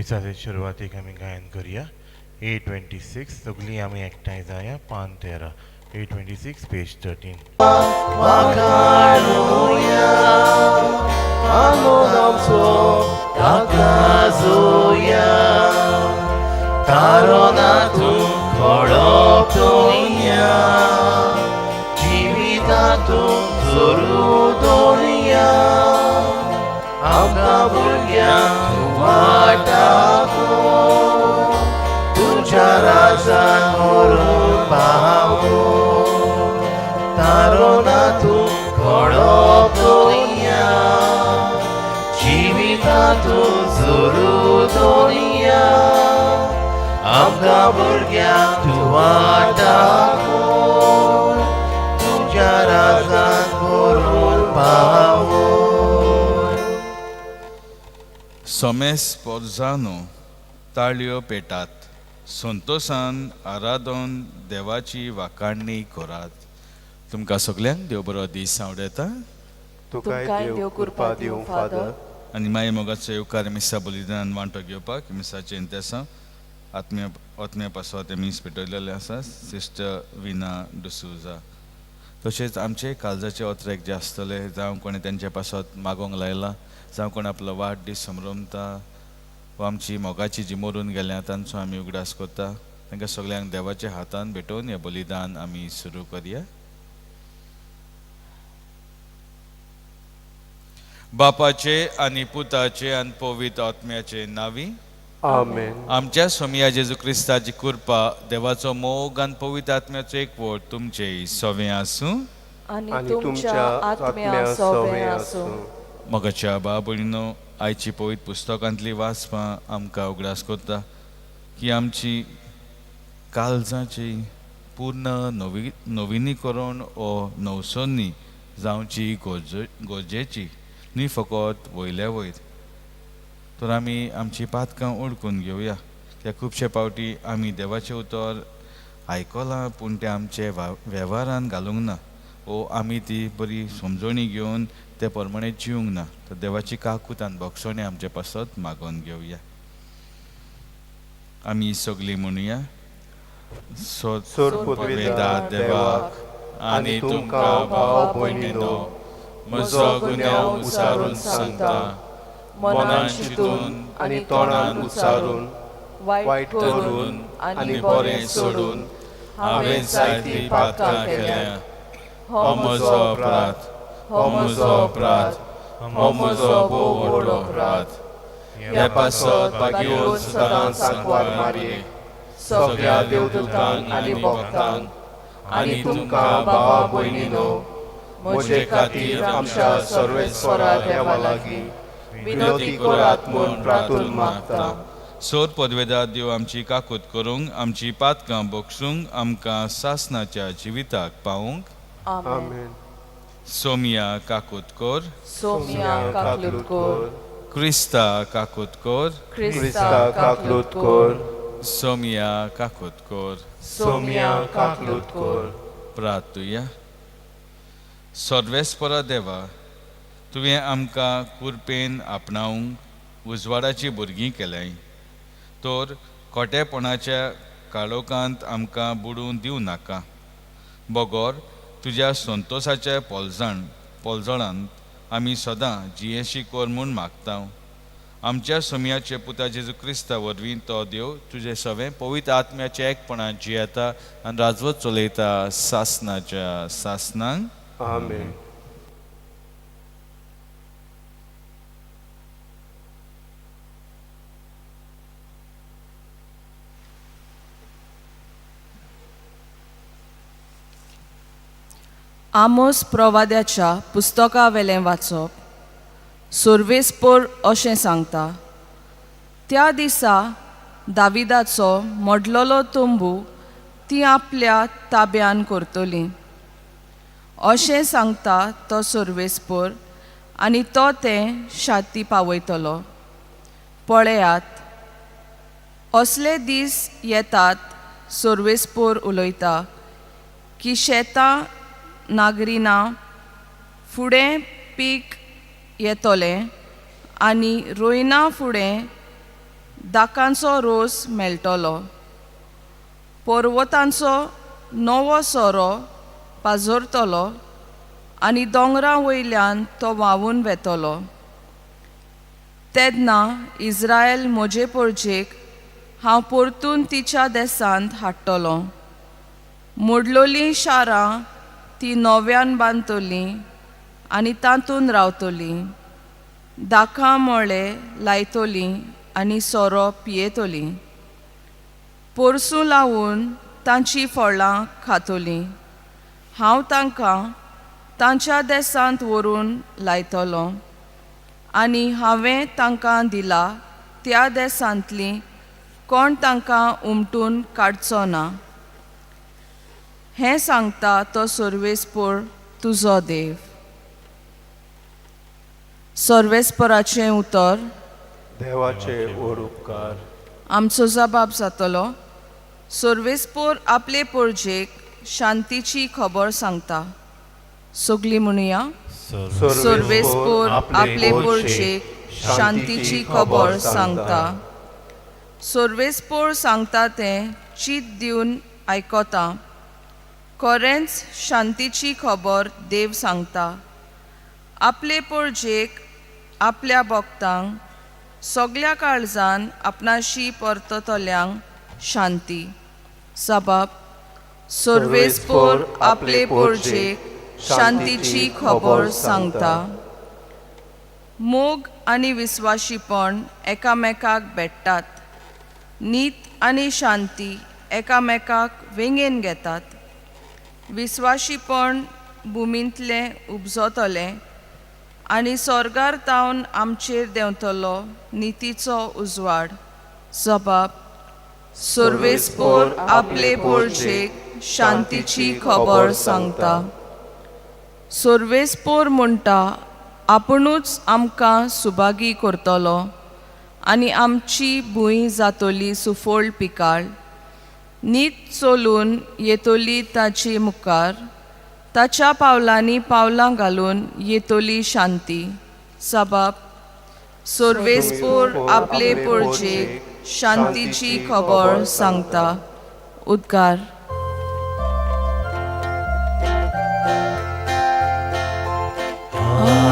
मिसाचे सुरवातीक आमी गायन करुया. 826. सगळीं आमी एकठांय जाया. पान 13. 826 पेज 13. आमकां भुरग्यांक तूं वाटाको, तुज्या राजान व्हरून पावो. तारो ना तूं खडप दवरिया, जिविता तूं जोरू दवरिया. आमकां भुरग्यांक तूं वाटाको, तुज्या राजान व्हरून पावो. सोमेस पोरजानो, ताळयो पेटात, संतोसान आराधन देवाची वाखाणणी करात. तुमकां सगल्यांक देव बरो दीस आवडटा. तुकाय देव कृपा दिवं फादर. आनी मागीर मोगाचो येवकार मिसा बलिदान वांटो घेवपाक. मिसाचें इंतेसांव आत्मीय आत्मीय पासो तें मीस पेटयलेलें आसा सिस्टर विना डिसोजा. तशेंच आमचे काळजाचे ओत्रेक जे आसतले, जावं कोणें तेंचे पासत मागोंक लायलां, जावं कोण आपलो वाडदीस समरमता वा आमची मोगाची जी मरून गेल्या तांचो आमी उगडास करता, तांकां सगल्यांक देवाच्या हातान भेटोवन हें बलिदान आमी सुरू करया. बापाचे आनी पुताचे आनी पवित्र आत्म्याचे नांवी आमेन. आमच्या सोमिया जेजू क्रिस्ताची कृपा, देवाचो मोग आनी पवित्र आत्म्याचो एकवट तुमचे सवें आसूं. आनी तुमच्या आत्म्या सवें आसूं. मोगाच्या बाबणीनो, आयची पवित्र पुस्तकांतली वाचपां आमकां उगडास करता की आमची काळजाची पूर्ण नविनीकरण ओ नवसोनी जावची गरजेची, न्हय फकत वयल्या वयर. तर आमी आमची पातकां ओळखून घेवया. त्या खुबशे फावटी आमी देवाचें उतर आयकलां पूण तें आमचे वेव्हारान घालूंक ना ओ आमी ती बरी समजणी घेवन ते प्रमाणे जिवंक ना. तर देवाची काकूत आनी भोगसणी आमचे पासत मागोवन घेवया. आमी सगळीं म्हणुया, सोर देवाक आनी तुमकां भाव भयणीनो म्हजो गुन्यांव उचारून सांगता, मनान चिंतून आनी तोंडान उच्चारून, वायट करून आनी बरें सोडून हांवें जायतीं पातकां केल्या. हो म्हजो अपराध, हो म्हजो अपराध, हो म्हजो भोव व्हड अपराध. हे पासत भाग्यवंत सदांच सांकवार मारये, सगळ्या देवदूतांक आनी भक्तांक आनी तुमकां भावा भयणीनो म्हजे खातीर आमच्या सर्वेस्वरा देवा लागीं विनोती करात म्हूण प्रार्थून मागता. सोर पदवेदार देव आमची काकूत करूंक, आमची पातकां बक्षूंक, आमकां सासनाच्या जिविताक पावूंक. आमेन. सोमिया काकूत कर. सोमिया काकलूत कर. क्रिस्ता काकूत कर. क्रिस्ता काकलूत कर. सोमिया काकूत कर. सोमिया काकलूत कर. प्रार्थुया. सर्वेस्परा देवा, तुवें आमकां कुरपेन आपणावंक उजवाडाची भुरगीं केल्याय, तर खोटेपणाच्या काळोखांत आमकां बुडून दिवं नाका, बगर तुज्या संतोसाच्या पोलजणांत आमी सदां जियेशी कर म्हूण मागता. आमच्या सोमयाचे पुता जेजू क्रिस्ता वरवीं तो देव तुजे सवें पवित्र आत्म्याच्या एकपणान जियेता आनी राजवत चलयता सासनाच्या सासनांक. आमेन. आमोस प्रवाद्याच्या पुस्तकावेलें वाचप. सोर्वेस्पोर अशें सांगता, त्या दिसा दाविदाचो मोडलेलो तंबू ती आपल्या ताब्यान करतली अशें सांगता तो सोर्वेस्पोर, आनी तो तें शाती पावयतलो. पळयात, असले दीस येतात, सोर्वेस्पोर उलयता, की शेतां नागरिना फुडें पीक येतलें आनी रोयना फुडें दाकांचो रोस मेळटलो. पर्वतांचो नवो सोरो पाजरतलो आनी दोंगरा वयल्यान तो व्हांवून वेतलो. तेन्ना इस्रायल म्हजे परजेक हांव परतून तिच्या देसांत हाडटलो. मोडलोलीं शारां ती नव्यान बांदतलीं आनी तातूंत रावतलीं. दाकां मोळे लायतलीं आनी सोरो पियेतलीं. पोरसूं लावन तांचीं फळां खातलीं. हांव तांकां तांच्या देसांत व्हरून लायतलो आनी हांवें तांकां दिला त्या देसांतलीं कोण तांकां उमटून काडचो ना. हें सांगता तो सर्वेस्पोर तुजो देव. सर्वेस्पराचें उतर. देवाचे व्हड उपकार. आमचो जबाब जातलो. सर्वेस्पोर आपले परजेक शांतीची खबर सांगता. सगलीं म्हणुया. सर्वेस्पोर आपले परजेक शांतीची खबर सांगता. सर्वेस्पोर सांगता तें चीत दिवन आयकता. खरेंच शांतीची खबर देव सांगता. आपले परजेक आपल्या भक्तांक सगल्या काळजान आपणाशी परततल्यांक शांती. सबाब. सर्वेस्पोर आपले परजेक शांतीची खबर सांगता. मोग आनी विस्वाशीपण एकामेकाक भेट्टात. नीत आनी शांती एकामेकाक वेंगेन घेतात. विस्वाशीपण भुमींतलें उपजतलें आनी स्वर्गार तावन आमचेर देंवतलो नितीचो उजवाड. जबाब. सर्वेस्पोर आपले परजेक शांतीची खबर सांगता. सर्वेस्पोर म्हणटा आपुणूच आमकां सुभागी करतलो आनी आमची भूंय जातली सुफळ पिकाळ. नीत चलून येतली ताचे मुखार. ताच्या पावलांनी पावलां घालून येतली शांती. सबाब. सर्वेस्पोर आपले परजेक शांतीची खबर सांगता. उद्गार.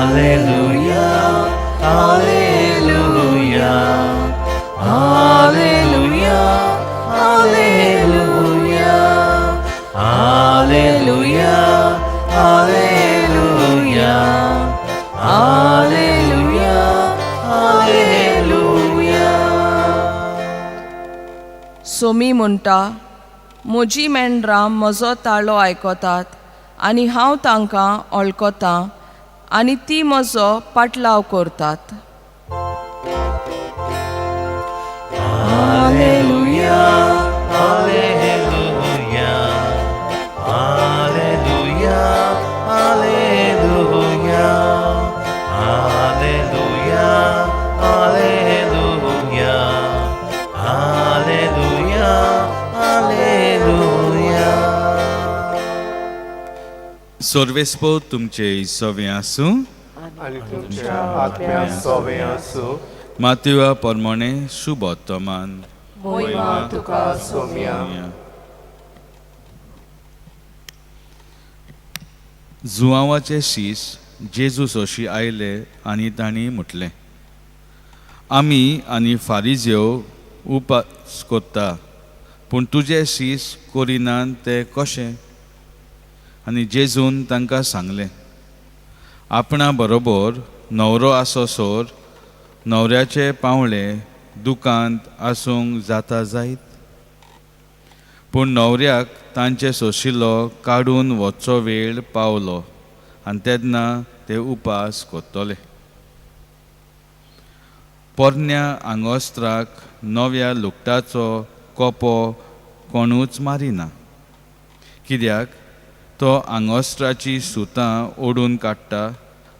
Hallelujah, hallelujah, hallelujah, hallelujah, hallelujah, hallelujah, hallelujah, hallelujah. Somi म्हणटा म्हजी मेंढरां म्हजो ताळो आयकतात आनी हांव तांकां वळखतां आनी ती म्हजो पाटलाव करतात. Hallelujah, hallelujah, hallelujah, hallelujah, hallelujah, hallelujah, hallelujah, hallelujah. सर्वेस्पोर तुमचे सवे आसूं. आनी तुमच्या आत्म्या सोवे आसूं. मातयेवा परमणे शुभोत्तमान. मोहिमा तुका सोम्या. जुआंवाचे शीस जेजू सोशी आयले आनी तांणी म्हटलें, आमी आनी फारिजेव उपास कोत्ता पूण तुजे शीस करिनात ते कशें? आनी जेजून तांकां सांगलें, आपणा बरोबर न्हवरो आसोसर न्हवऱ्याचे पावळे दुकांत आसूंक जाता जायत, पूण न्हवऱ्याक तांचे सोशिल्लो काडून वचचो वेळ पावलो आनी तेन्ना ते उपास कोत्तले. पोरण्या आंगोस्त्राक नव्या लुगटाचो कोपो कोणूच मारिना, कित्याक तो आंगोस्त्राची सुतां ओडून काडटा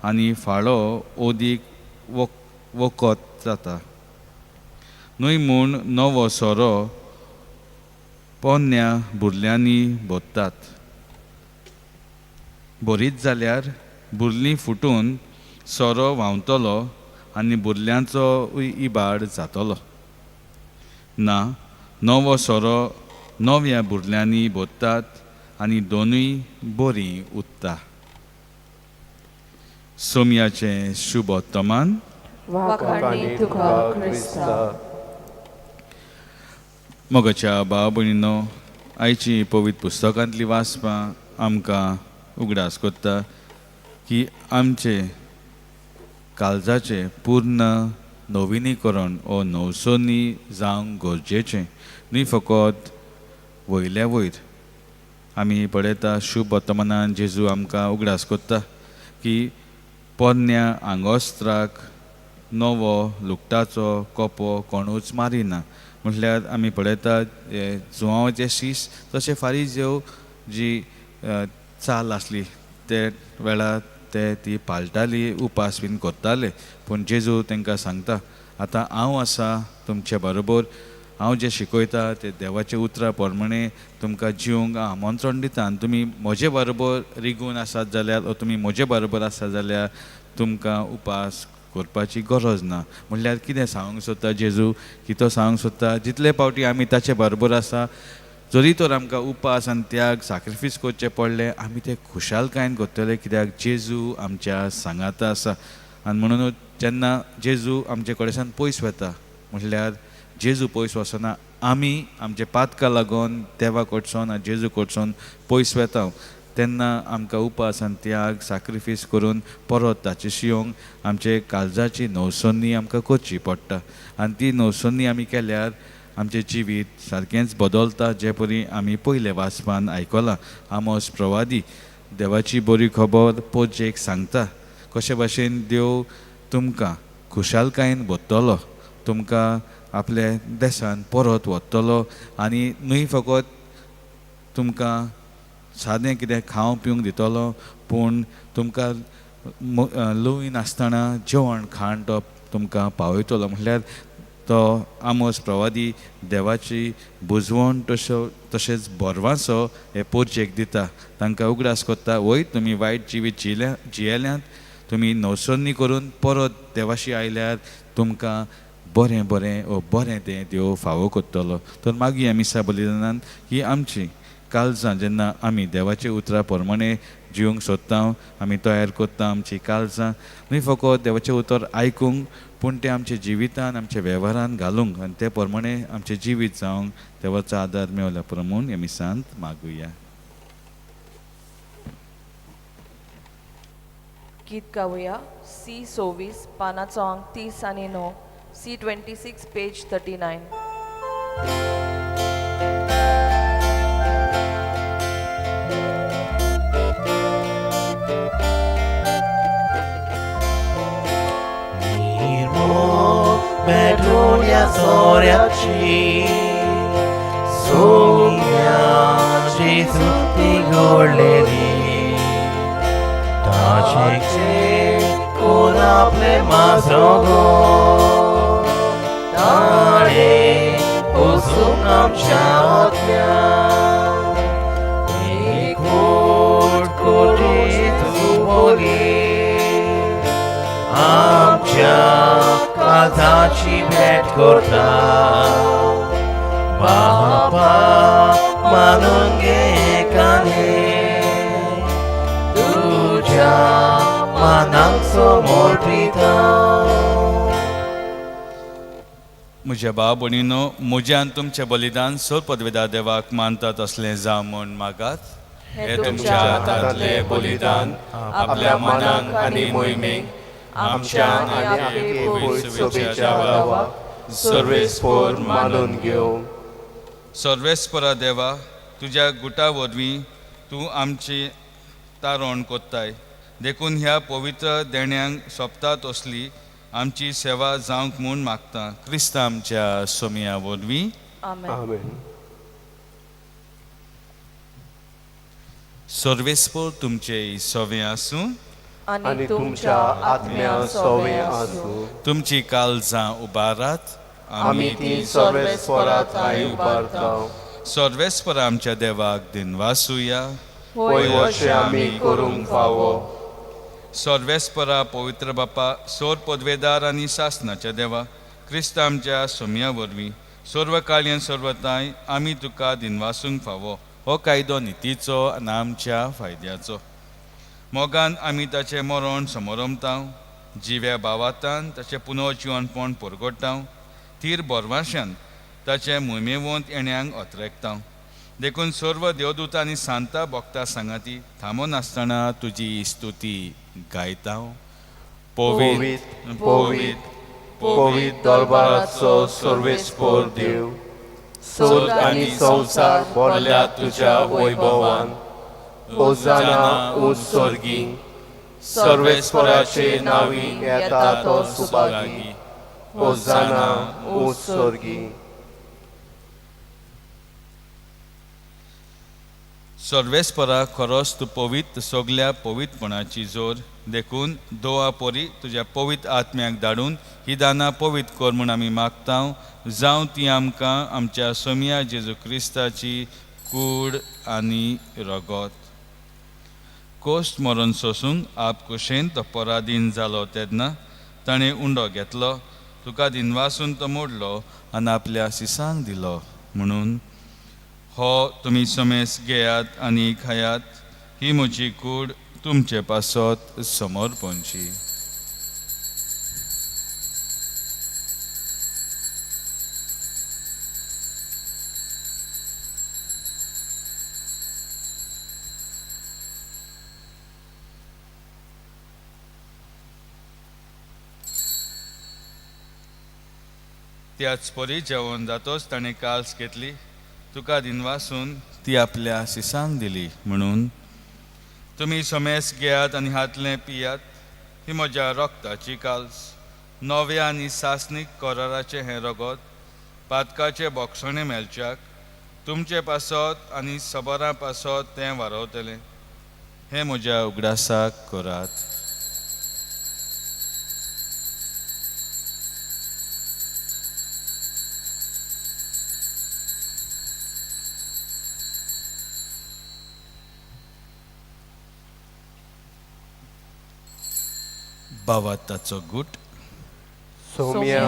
आनी फाळो ओदीक वखद जाता. न्हय म्हूण नवो सोरो पोन्न्या बुरल्यांनी भरतात. भरीत जाल्यार बुरलीं फुटून सोरो व्हांवतलो आनी बुरल्यांचोय इबाड जातलो. ना, नवो सोरो नव्या बुरल्यांनी भरतात आनी दोनूय बरीं उत्ता. सोमयाचें शुभ वर्तमान. वाखाणी तुका क्रिस्ता. मोगाच्या भाव भयणीनो, आयची पवित्र पुस्तकांतली वाचपां आमकां उगडास करता की आमचे काळजाचें पूर्ण नविनीकरण ओ नवसोनी जावंक गरजेचें, न्हय फकत वयल्या वयर. आमी पळयता शुभ वर्तमानान जेजू आमकां उगडास करता की पोरण्या आंगोस्त्राक नवो लुगटाचो कोपो कोणूच मारिना. म्हटल्यार आमी पळयतात जुवांवाचे शीस तशें फारीजेव जी चाल आसली ते वेळार ते ती पाळटाली, उपास बीन करताले. पूण जेजू तांकां सांगता, आतां हांव आसा तुमचे बरोबर, हांव जें शिकयता ते देवाचे उतरां प्रमाणे तुमकां जिवंक आमंत्रण दिता आनी तुमी म्हजे बरोबर रिगून आसात जाल्यार ओ तुमी म्हजे बरोबर आसात जाल्यार तुमकां उपास करपाची गरज ना. म्हणल्यार कितें सांगूंक सोदता जेजू की तो सांगूंक सोदता जितले पावटी आमी ताचे बरोबर आसा जरी तर आमकां उपास आनी त्याग साक्रिफीस करचे पडले आमी ते खुशालकायेन करतले, कित्याक जेजू आमच्या सांगाता आसा. आनी म्हणूनच जेन्ना जेजू आमचे कडेच्यान पयस वता म्हणल्यार जेजू पयस वचना, आमी आमचे पातकां लागून देवा कडसून आनी जेजू कडसून पयस वता तेन्ना आमकां उपास आनी त्याग साक्रिफीस करून परत ताचे येवंक आमचे काळजाची नवसन्नी आमकां करची पडटा. आनी ती नवसन्नी आमी केल्यार आमचें जिवीत सारकेंच बदलता. जे परी आमी पयले वाचपान आयकलां, आमोस प्रवादी देवाची बरी खबर पोजेक सांगता कशे भाशेन देव तुमकां खुशालकायेन व्हरतलो, तुमकां आपल्या देसान परत व्हरतलो आनी न्हय फकत तुमकां सादें कितें खावंक पिवंक दितलो पूण तुमकां लुवी नासतना जेवण खाण तो तुमकां पावयतलो. म्हणल्यार तो आमोस प्रवादी देवाची बुजवण तशो तशेंच बरवासो हे पोरचेक दिता, तांकां उगडास करता, वय तुमी वायट जिवीत जियेल्यात, तुमी नवसरणी करून परत देवाशी आयल्यार तुमकां बरें बरें ओ बरें तें देव फावो करतलो. तर मागीर मिसा बलिदानान ही आमची काळजां जेन्ना आमी देवाचे उतरां प्रमाणे जिवंक सोदता, आमी तयार करता आमची काळजां न्हय फकत देवाचें उतर आयकूंक पूण तें आमच्या जिवितान आमच्या वेव्हारान घालूंक आनी ते प्रमाणे आमचें जिवीत जावंक देवाचो आदार मेवल्या प्रमाण ह्या मिसांत मागुया. गीत गावया सी 26 पानाचो अंक 30 आनी 9, सी 26 पेज 39. Medunia soreaci, Sonia Gesù ti gorleri, Tace con aple masrogo, Tare usukam chaotnya, Ekot koti tuboli, Amcha काळजाची भेट करता, बापा मानून घे काने, तुज्या मनाक समर्पिता. म्हज्या भाव भयणीनो, म्हजें आनी तुमचें बलिदान सोर पदवेदार देवाक मानतात तसलें जावं म्हूण मागात. हे तुमच्या हातांतलें बलिदान आपल्या मनाक आनी मोहिमेक आमच्या आनी आपले सोबेच्या देवाक सर्वेस्पर मानून घेवं. सर्वेस्परा देवा, तुज्या गुटा वरवीं तूं आमची तारण कोत्ताय, देखून ह्या पवित्र देण्यांक सोंपता तसली आमची सेवा जावंक म्हूण मागता. क्रिस्त आमच्या सोमया वरवीं. आमेन. सर्वेस्पर तुमचे सवे आसूं आनी तुमच्या आत्म्या सवे आसूं. तुमची काळजां उबारात, आमी ती सर्वेस्परा थांय उबारता. सर्वेस्पर आमच्या देवाक दिनवासुया. होय अशें आमी करूंक फावो. सर्वेस्परा पवित्र बापा, सोर पदवेदार आनी सासनाच्या देवा, क्रिस्त आमच्या सोमया वरवीं सर्वकाळी आनी सर्वताय आमी तुका दिनवासूंक फावो. हो कायदो नितीचो आनी आमच्या फायद्याचो. मोगान आमी ताचें मरण समरमता, जिव्या भावातान ताचें पुनर्जिवनपण परगट्टा, थीर बोरवाशान ताचें मोहिमेवंत येण्यांक अत्रेकता. देखून सर्व देवदूत आनी सांता भक्ता सांगाती थांबो नासतना तुजी स्तुती गायता. पवित पवित पवित दरबाराचो सर्वेस्पर देव, सोद आनी संवसार भरल्या तुज्या वैभवान. होजाना उंच स्वर्गी, सर्वेस्पराचे नांवी येता तो सुभागी. होजाना उंच स्वर्गी. सर्वेस्परा खरोच तूं पवित्र, सगल्या पवित्रपणाची जोर. देखून दोवा पोरी तुज्या पवित्र आत्म्याक धाडून ही दानां पवित्र कर म्हूण आमी मागता. जावं ती आमकां आमच्या सोमया जेजू क्रिस्ताची कूड आनी रगत. कोश्ट मरण सोसूंक आप कुशेन तो पराधीन जालो तेन्ना ताणें उंडो घेतलो, तुका दिनवासून तो मोडलो आनी आपल्या सिसांक दिलो म्हणून, हो तुमी समेस घेयात आनी खायात, ही म्हजी कूड तुमचे पासत समर्पणची. त्याच परी जेवण जातोच ताणें काल्स घेतली, तुका दिनवासून ती आपल्या सिसांक दिली म्हणून, तुमी समेस घेयात आनी हातलें पियात, ही म्हज्या रक्ताची काल्स, नव्या आनी सासणीक कराराचें हें रगत पातकाचें बोगसणें मेळच्याक तुमचे पासत आनी सबरां पासत तें वारवतलें. हें म्हज्या उगडासाक करात. भावार्थाचो गुट. सोम्या,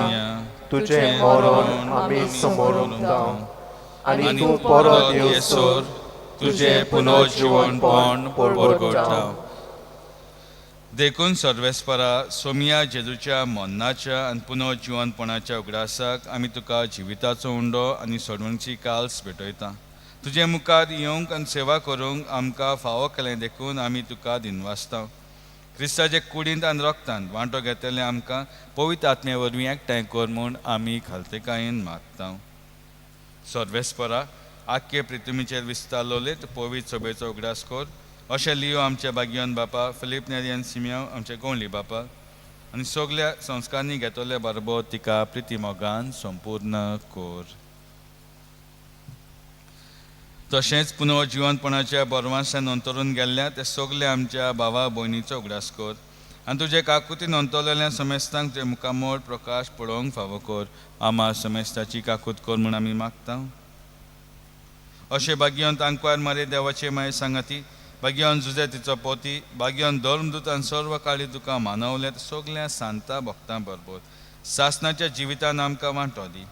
तुजें मरण आमी समोरमता आनी तूं परत येसर तुजें पुनर्जिवनपण परगट्टा. देखून सर्वेस्परा सोमया जेजूच्या मरणाच्या आनी पुनर्जिवनपणाच्या उगडासाक आमी तुका जिविताचो उंडो आनी सोडवणची काल्स भेटयता. तुजे मुखार येवंक आनी सेवा करूंक आमकां फावो केलें देखून आमी तुका दिनवासता. क्रिस्ताचे कुडींत आनी रक्तांत वांटो घेतले आमकां पवित्र आत्म्या वरवीं एकठांय कर म्हूण आमी खालतेकायेन मागता. सर्वेस्परा आख्खे पृथ्वीचेर विस्तारलोले पवित्र सभेचो उगडास कर. अशें लियो आमच्या बागियोन बापा, फिलीप नेरियन सिमियांव आमचे गोंवली बापा आनी सगल्या संस्कारांनी घेतले बरोबर तिका प्रिती मोगान संपूर्ण कर. तशेंच पुनर्जिवनपणाच्या बरवांशान अंतरून गेल्ल्या ते सगळे आमच्या भावा भयणीचो उगडास कर आनी तुजे काकुतीन अंतरलेल्या समेस्तांक तुजें मुखामळ प्रकाश पळोवंक फावो कर. आमा समेस्ताची काकूत कर म्हूण आमी मागता. अशें भाग्यवंत आंकवार मारे देवाचे माये सांगाती, भाग्यवंत जुजे तिचो पोती, भाग्यवंत धर्मदूत आनी सर्व काळी तुका मानवल्या सगल्या सांता भक्तां बरोबर सासनाच्या जिवितान आमकां वांटो दी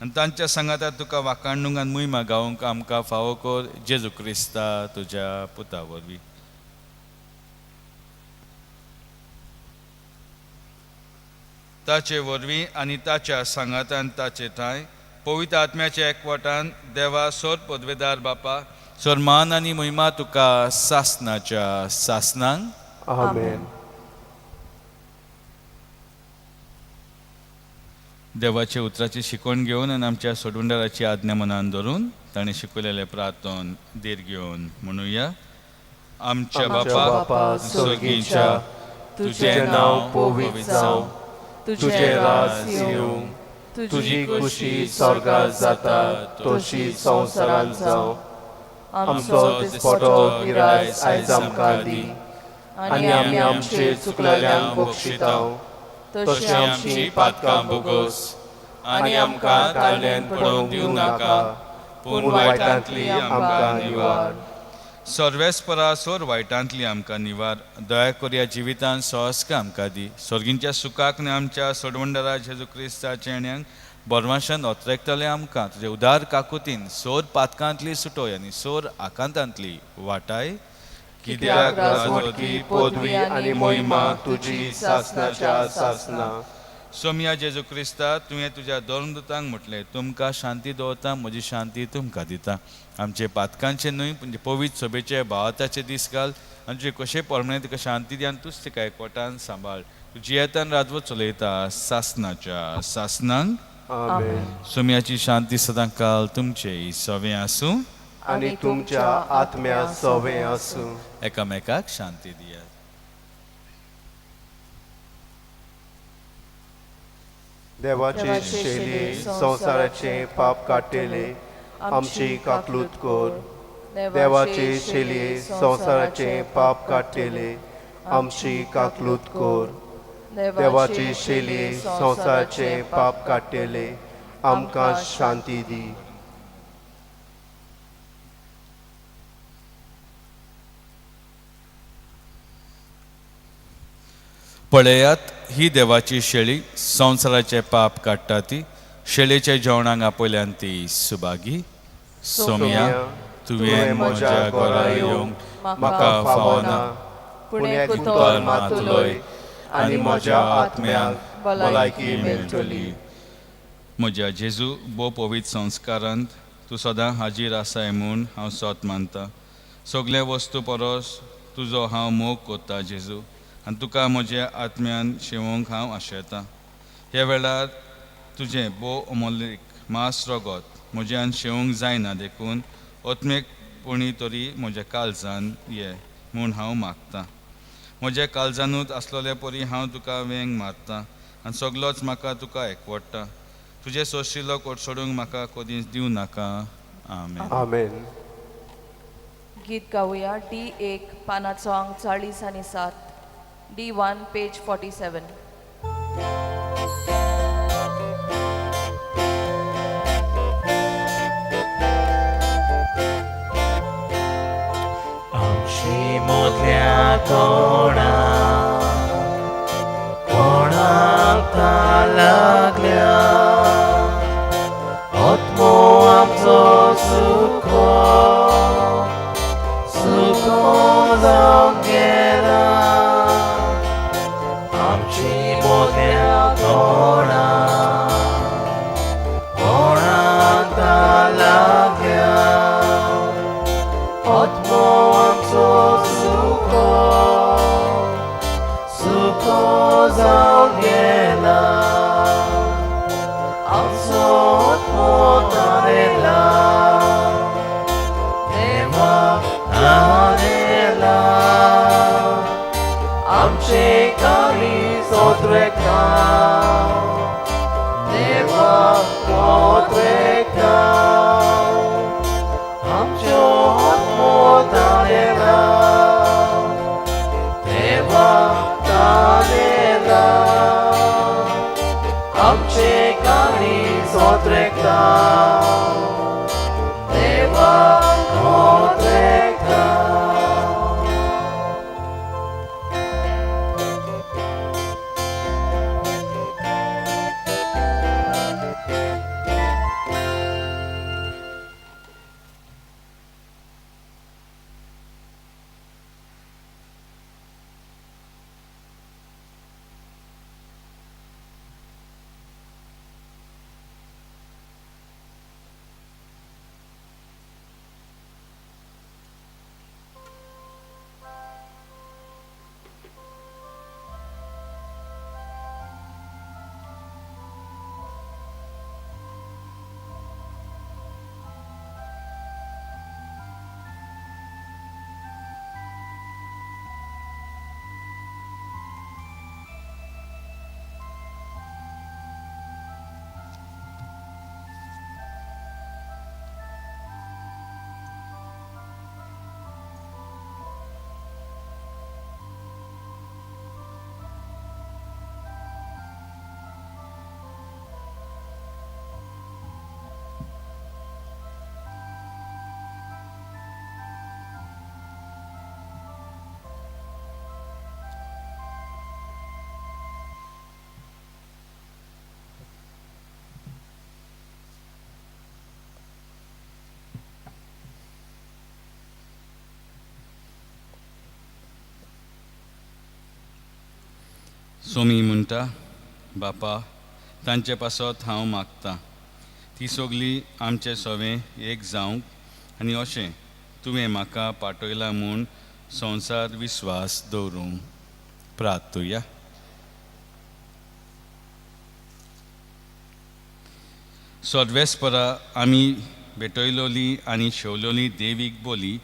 आनी तांच्या सांगाता तुका वाखाणूंक आनी मुयमा गावंक आमकां फावो कर. जेजू क्रिस्ता तुज्या पुता वरवीं. ताचे वरवीं आनी ताच्या सांगातान ताचे ठांय पवित्र आत्म्याच्या एकवटान देवा सोर पदवेदार बापा, सोर मान आनी महिमा तुका सासनाच्या सासनांक. आमेन. देवाच्या उतराची शिकवण घेवन आनी आमच्या सोडवणदाराची आज्ञा मनान धरून ताणें शिकयलेलें प्रार्थन धीर घेवन म्हणुया. आमच्या बापा स्वर्गीच्या, तुजें नांव पवित्र जावं, तुजें राज येवं, तुजी खुशी स्वर्गात जाता तशी संवसारांत जावं. आमचो दिसपटो गिरायस आयज आमकां दी आनी आमी आमचे चुकलेल्यांक बक्षिता तशें आमची पातकां भोगोस आनी आमकां ताळ्यान पडोवंक दिवं नाका, पूण वायटांतली आमकां निवार. सर्वेस्परा सोर वायटांतली आमकां निवार. दया करुया जिवितान सहस्क आमकां दी. सर्गींच्या सुखाक आनी आमच्या सोडवणदारा जेजू क्रिस्ताच्या येण्याक बोरमाशान ओतरेकतले आमकां तुजे उदार काकुतीन सोर पातकांतली सुटोय आनी सोर आकांतांतली वाटाय. कित्याक राजवटकी पदवी आनी मोहिमा तुजी सासनाच्या सासना. सोमया जेजू क्रिस्ता, तुवें तुज्या धर्मदूतांक म्हटलें, तुमकां शांती दवरता, म्हजी शांती तुमकां दिता. आमचे पातकांचे न्हय पूण पवित्र सभेचे भावाताचे दीस घाल आनी तुजे कशे प्रमाणे तुका शांती दी आनी तूच तिका एकवटान सांबाळ. तूं जियेतान राजवट चलयता सासनाच्या सासनांक. आमेन. सोमयाची शांती सदां काल तुमचे सवें आसूं आनी तुमच्या आत्म्या सवें आसूं. एकामेकाक शांती दियात. देवाचे शेली संवसाराचे पाप काडटेले आमची काकलूत कर. देवाचे शेली संवसाराचे पाप काडटेले आमची काकलूत कर. देवाचे शेली संवसाराचे पाप काडटेले आमकां शांती दी. पळयात ही देवाची शेळी संवसाराचे पाप काडटा ती. शेळेच्या जेवणाक आपयल्यान ती सुभागी. सोमया, तुवें म्हज्या घरा येवंक म्हाका फावना, पूण एक उतर मात उलय आनी म्हज्या आत्म्याक भलायकी मेळटली. म्हज्या जेजू, भोव पवित्र संस्कारांत तूं सदां हाजीर आसाय म्हूण हांव सत मानता. सगळे वस्तू परस तुजो हांव मोग कोत्ता जेजू, आनी तुका म्हज्या आत्म्यान शेवोंक हांव आशेतां. ह्या वेळार तुजें भोव अमोलीक मास रगत म्हज्यान शेवंक जायना, देखून ओतमेक पुणी तरी म्हज्या काळजान ये म्हूण हांव मागतां. म्हज्या काळजानूच आसलोले परी हांव तुका वेंग मारतां आनी सगलोच म्हाका तुका एकवडटा. तुजें सोशिल्लो कोट सोडूंक म्हाका कदींच दिवं नाका. आमेन. आमेन. गीत गावया डी 1 पानाचो आंक 40 आनी 7, D1 page 47. आमची मोदल्या कोणा कोणाक लागल्या आत्मो आमचो सुखो सुखो जावन गेला. आमची मोदल्या कोणा कोणाक लागल्या आत्मो आमचो सुखो सुखो जावन गेला. आमचो आत्मो तारेला देवा तारेला आमचे काळीज सोदरेता देवा सोदरेता आमचो आत्मो तारेला देवा तारेला आमचे काळीज सोदरेता देवा सोदरेता. सोमी म्हणटा, बापा तांचे पासत हांव मागता, ती सगळीं आमचे सवें एक जावंक आनी अशें तुवें म्हाका पाठयला म्हूण संवसार विस्वास दवरूं. प्रार्थुया. सर्वेस्परा आमी भेटयलोली आनी शेवलोली देवीक बोली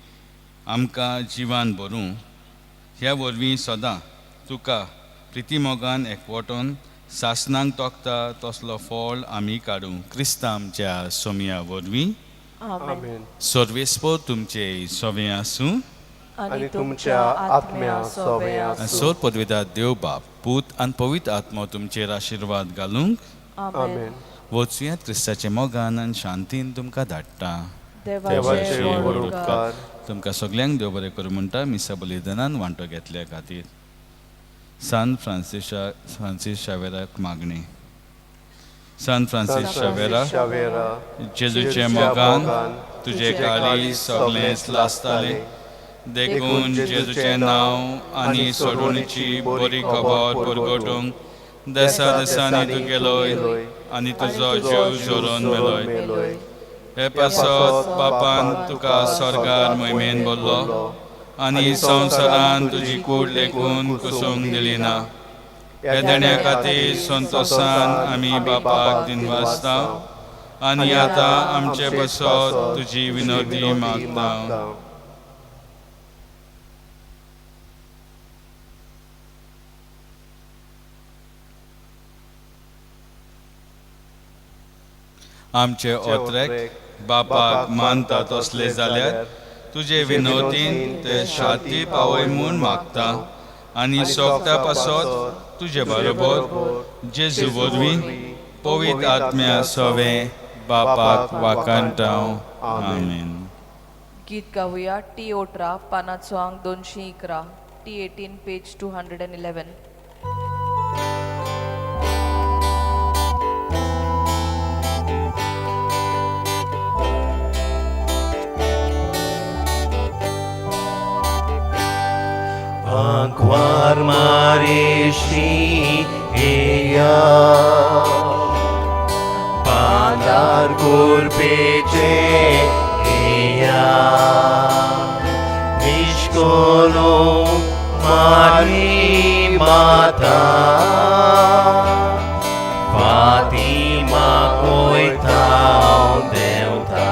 आमकां जिवान भरूं, ह्या वरवीं सदां तुका प्रितीमोगान एकवटून सासनांक तोखता तसलो फळ आमी काडूं. क्रिस्तांव आमच्या सोमया वरवीं. आमेन. सर्वेस्पर तुमचे सवें आसूं आनी तुमच्या आत्म्या सवें आसूं. सोर पदवेदार देव बाप, पूत आनी पवित्र आत्मो तुमचेर आशिर्वाद घालूंक. आमेन. वचुयात क्रिस्ताचे मोगान आनी शांतीन तुमकां धाडटा. देवाचे व्हड उपकार. तुमकां सगल्यांक देव बरें करूं म्हणटा मिसा बलिदानान वांटो घेतल्या खातीर. सान फ्रांसीस शावेराक मागणें. सान फ्रांसीस शावेरा, जेजूचे मोगान तुजे काळी सगळेंच लासतालें, देखून जेजूचें नांव आनी सोडवणीची बरी खबर परगटूंक देसा देसांनी तूं गेलोय आनी तुजो जीव झरोवन मेलोय. हे पासत बापान तुका स्वर्गार मोहिमेन भरलो आनी संवसारान तुजी कूड लेखून कुसूंक दिली ना. ह्या देण्या खातीर संतोसान आमी बापाक दिनवासता आनी आतां आमचे पासत तुजी विनोदी मागता. आमचे ओत्रेक बापाक मानता तसले जाल्यार तुजे विनोदीन ते शांती पावय म्हूण मागता आनी सोगता पासत तुजे बरोबर जेजू वरवीं पवित्र आत्म्या सवें बापाक वाखाणटा. आमेन. गीत गावया टी 18 पानाचो आंक 211, T 18 page 211. Ankwar marishi eya Pandar kurpeche eya Nishkolo mari mata Fatima koita deuta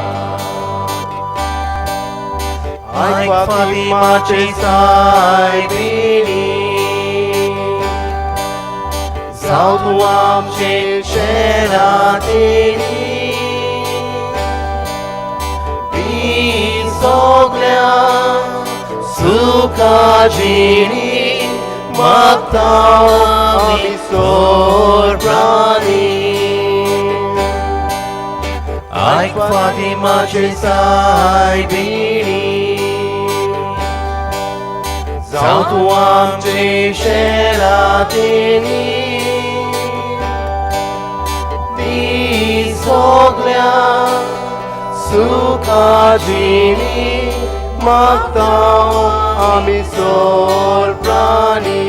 Ai Fatima ce sai bini Sau tu am ce ceratini Bisoglea sukajini Matau mi sorprani Ai Fatima ce sai bini Sau tu am ce șeratini Bisoglea sukajini Matau ami sorprani.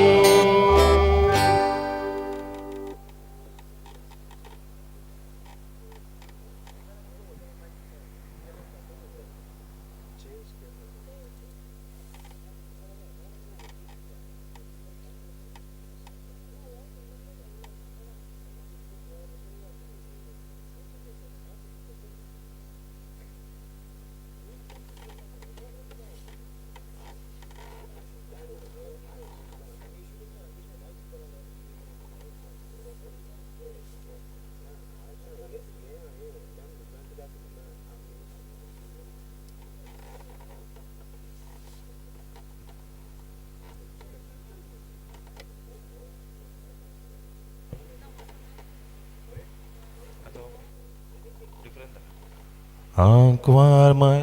Ankwar my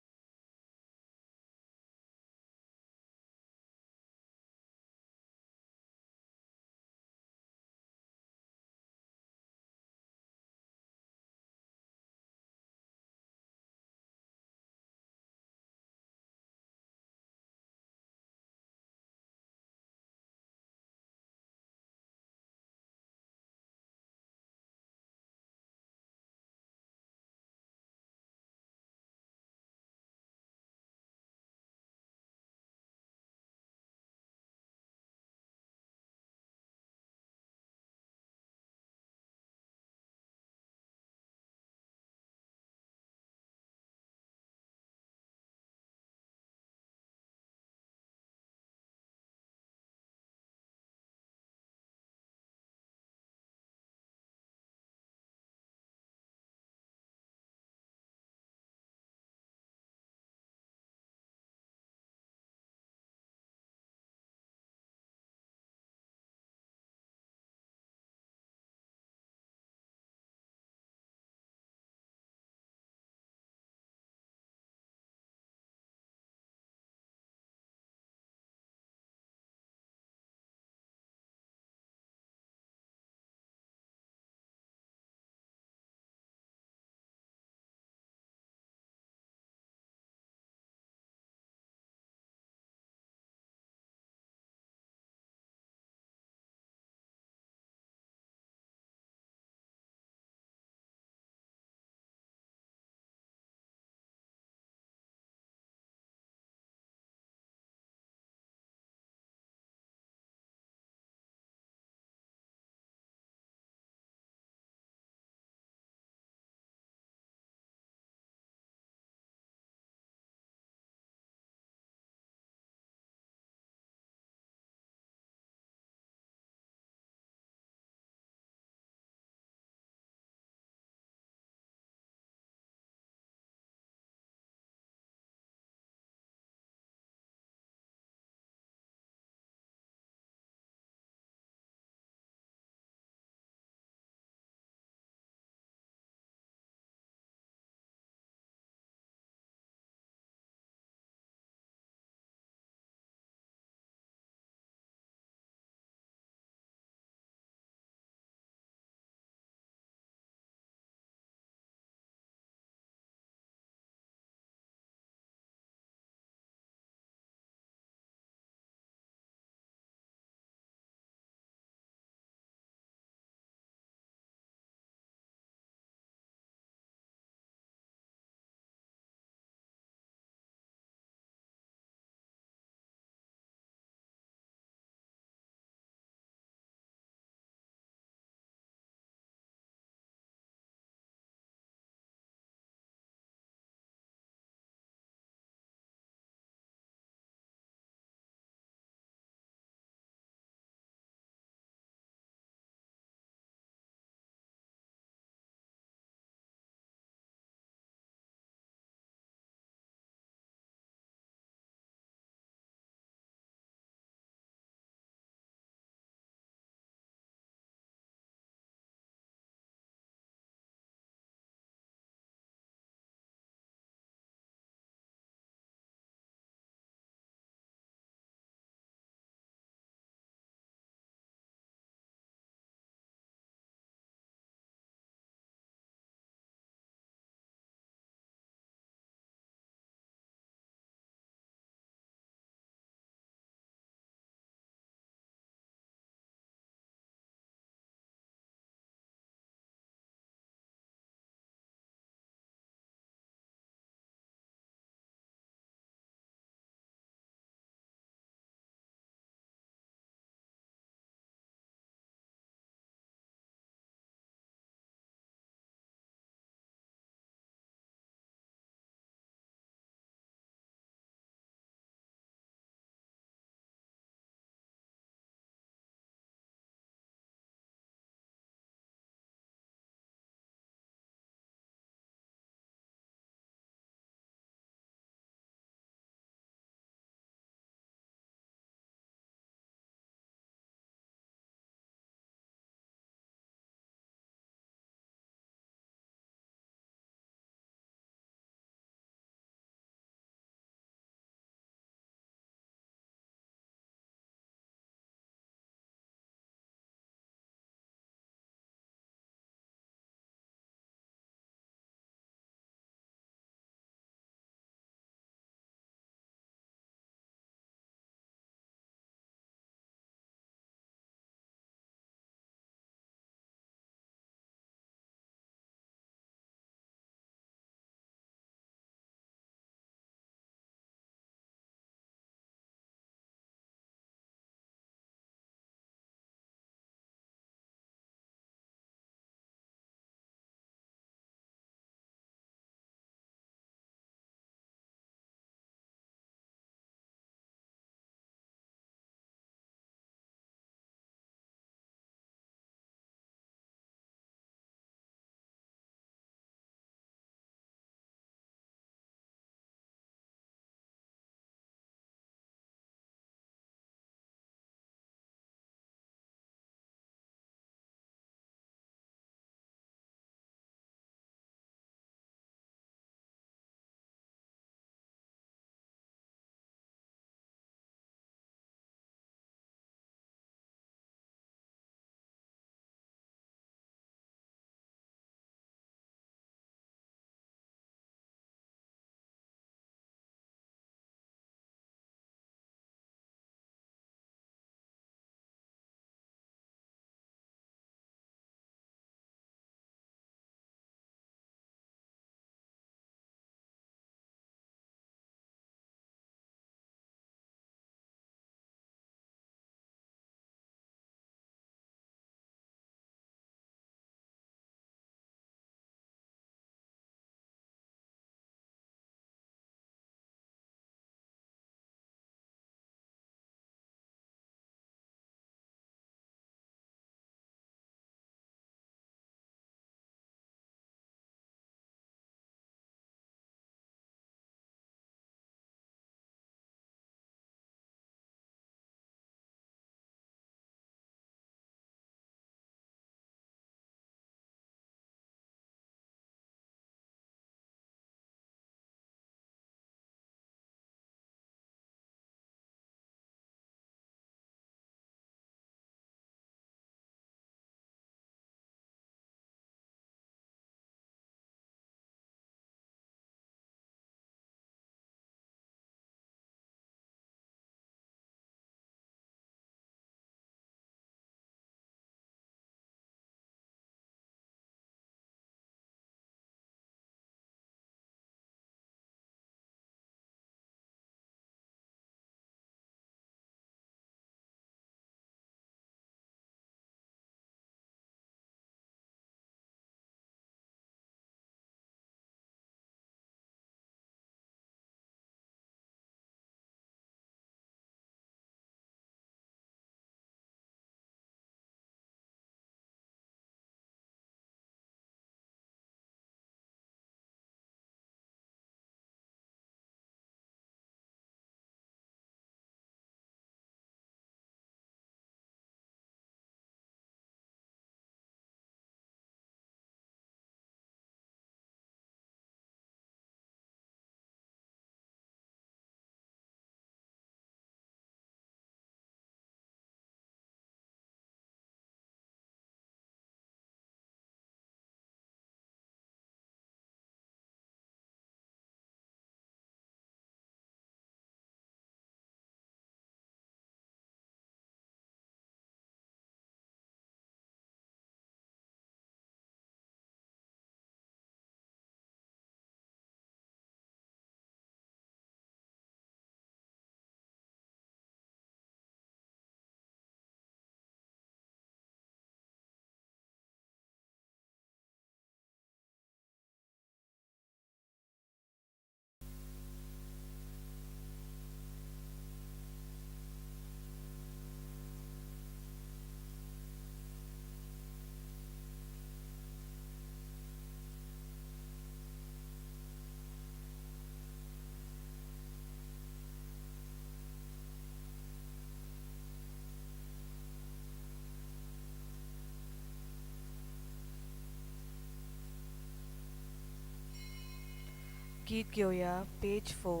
गीत घेवया पेज 4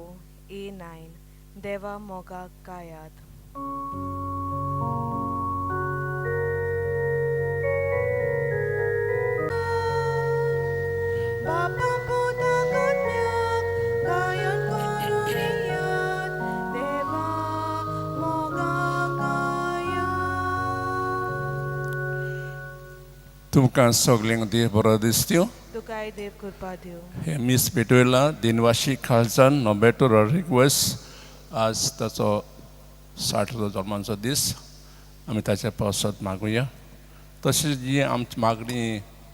A9 देवा मोगाक गायात. बापा पुता कन्याक गायन करून येयात देवा मोगाक गायात. तुमकां सगल्यांक देव बरो दिसत्यो. तुकाय देव कृपा दिवं. हे मीस पेटयलां दिनवाशी खालसान नोबेटो रॉड्रिग्वस, आज ताचो 60वो जल्माचो दीस. आमी ताच्या पावसांत मागुया. तशेंच जी आमची मागणी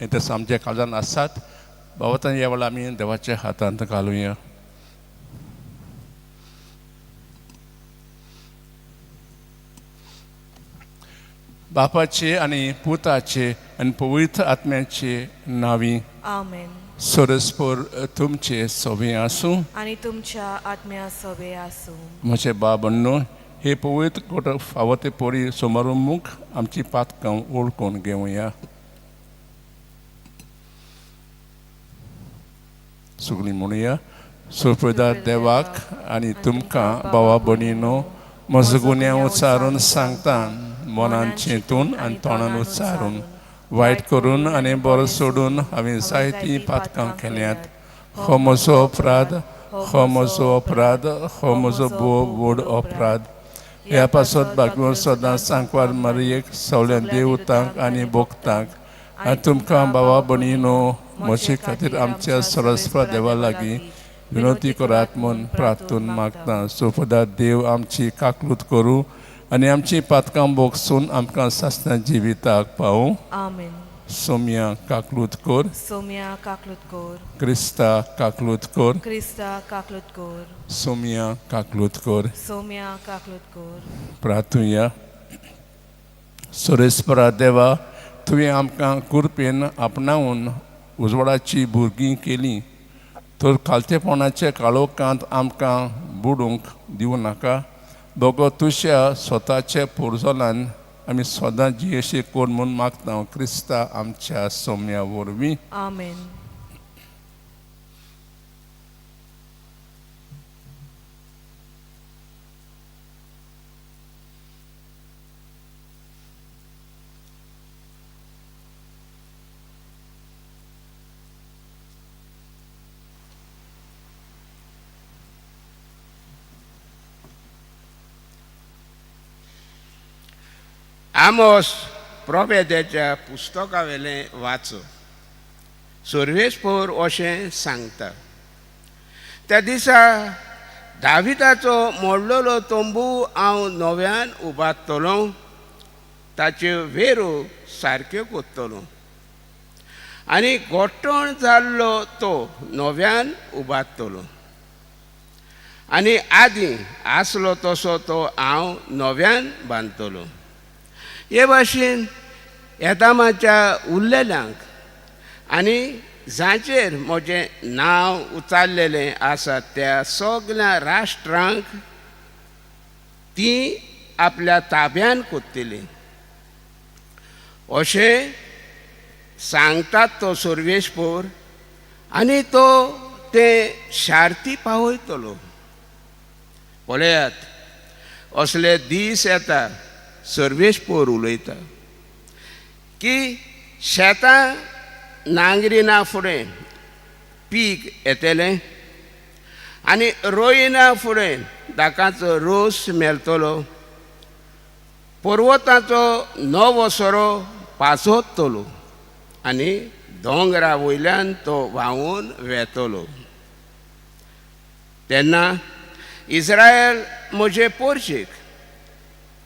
तशें आमच्या काळजान आसात बाबा, ह्या वेळार आमी देवाच्या हातांत घालुया. बापाचे आनी पुताचे आनी पवित्र आत्म्याचे नांवी. आमेन. सरस्पर तुमचे सवे आसूं. आनी तुमच्या आत्म्या सवे आसूं. म्हजे बाबन्नो, हे पवित्र कोट फावो ते परी सोमारुमुख आमची पातकां ओळखून घेवया. सगळीं म्हणुया. सुप्रदा देवाक आनी तुमकां भावा भयणीनो म्हजो गुन्यांव उच्चारून सांगता, मनान चिंतून आनी तोंडान उच्चारून, वायट करून आनी बरो सोडून हांवें जायतीं पातकां केल्यांत. हो म्हजो अपराध, हो म्हजो अपराध, हो म्हजो भोव व्हड अपराध. ह्या पासत भागवत सदां सांकवार मारयेक, सगळ्या देवतांक आनी भोक्तांक आनी तुमकां भावा भयणीनो म्हजे खातीर आमच्या सरस्पत देवा लागीं विनवती करात म्हूण प्रार्थून मागता. सोपदा देव आमची काकलूत करूं आनी आमची पातकां भोगसून आमकां सासणा जिविताक पावूं. आमेन. सोम्या काकलूत कर. सोम्या काकलूत कोर. क्रिस्ता काकलूत कर. क्रिस्ता काकलूत कोर. सोम्या काकलूत कर. सोम्या काकलूत कोर. प्रार्थुया. सुरेस्परा देवा, तुवें आमकां कृपेन आपणावन उजवाडाची भुरगीं केलीं, तर खालतेपणाच्या काळोखांत आमकां बुडूंक दिवं नाका. बगो तुज्या स्वताच्या पुरजोलान आमी सदां जियेशी कोर म्हूण मागता, क्रिस्ता आमच्या सोम्या वरवीं. आमेन. आमोस प्रोफेताच्या पुस्तकावेलें वाचो. सर्वेस्पोर अशें सांगता, त्या दिसा दाविदाचो मोडलेलो तंबू हांव नव्यान उबारतलो, ताच्यो वेरो सारक्यो कोत्तलो आनी गोठण जाल्लो तो नव्यान उबारतलो आनी आदीं आसलो तसो तो हांव नव्यान बांदतलो. हे भाशेन येदामाच्या उरलेल्यांक आनी जांचेर म्हजें नांव उचारलेलें आसा त्या सगल्या राष्ट्रांक ती आपल्या ताब्यान कोत्तली अशें सांगतात तो सर्वेस्पोर, आनी तो ते शार्ती पावयतलो. पळयात, असले दीस येता, सर्वेस्पोर उलयता, की शेतां नांगरिना फुडें पीक येतलें आनी रोयिना फुडें दाकाचो रोस मेळटलो, पर्वताचो नवो सोरो पाजोतलो आनी दोंगरा वयल्यान तो व्हांवून वेतलो. तेन्ना इस्रायल म्हजे पोरशेक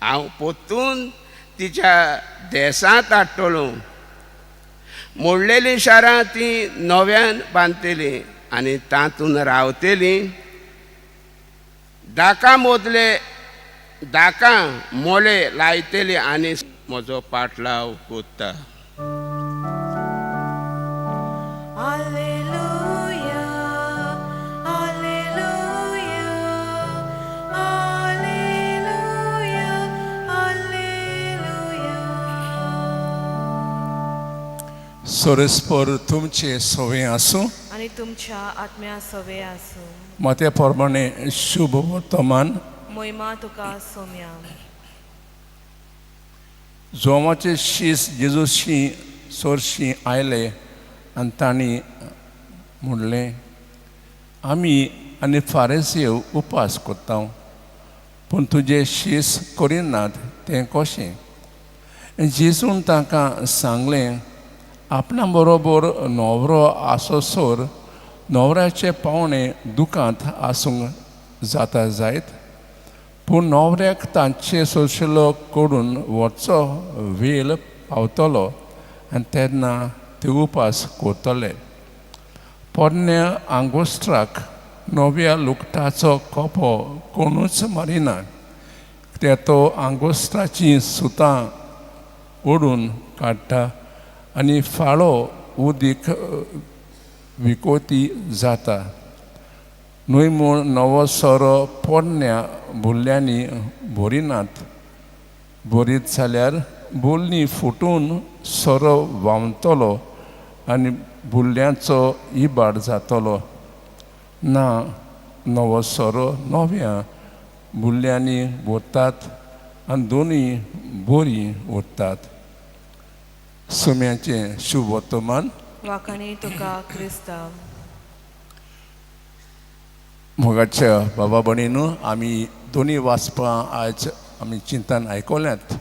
हांव पोत्तून तिच्या देसांत हाडटलो. मोडलेलीं शारां ती नव्यान बांदतलीं आनी तातूंत रावतलीं. दाकां मोदले दाकां मोले लायतली आनी म्हजो पाटलाव कोत्ता. Alleluia, Alleluia, Alleluia, Alleluia. सोरेस्पर तुमचे सवे आसूं. आनी तुमच्या आत्म्या सवे आसूं. मते प्रमाणे शुभ वर्तमान. मोहिमा तुका सोम्या. जोमाचे शीस जेजूशी सोरशी आयले आनी तांणी म्हणलें, आमी आनी फारीसेव उपास करता, पूण तुजे शीस करिनात तें कशें? जेजून तांकां सांगलें, आपणा बरोबर न्हवरो आसोसर न्हवऱ्याचे पावणे दुकांत आसूंक जाता जायत, पूण न्हवऱ्याक तांचे सोशलो करून वचचो वेळ पावतलो आनी तेन्ना ते उपास करतले. पोरण्या आंगोस्त्राक नव्या लुगटाचो कोपो कोणूच मारिना, कित्याक तो आंगोस्त्राचीं सुतां ओडून काडटा आनी फाळो उदीक विकोती जाता. न्हय म्हूण नवो सोरो पोरण्या भुरल्यांनी भरिनात, भरीत जाल्यार बोलणी फुटून सोरो व्हांवतलो आनी भुरल्यांचो इबाड जातलो. ना, नवो सोरो नव्या भुरल्यांनी भरतात आनी दोनूय बरीं उरतात. सुम्याचें शुभ वर्तमान. वाखाणी तुका क्रिस्तांव. मोगाच्या बाबा भयणीनू, आमी दोनूय वाचपां आज आमी चिंतन आयकल्यांत.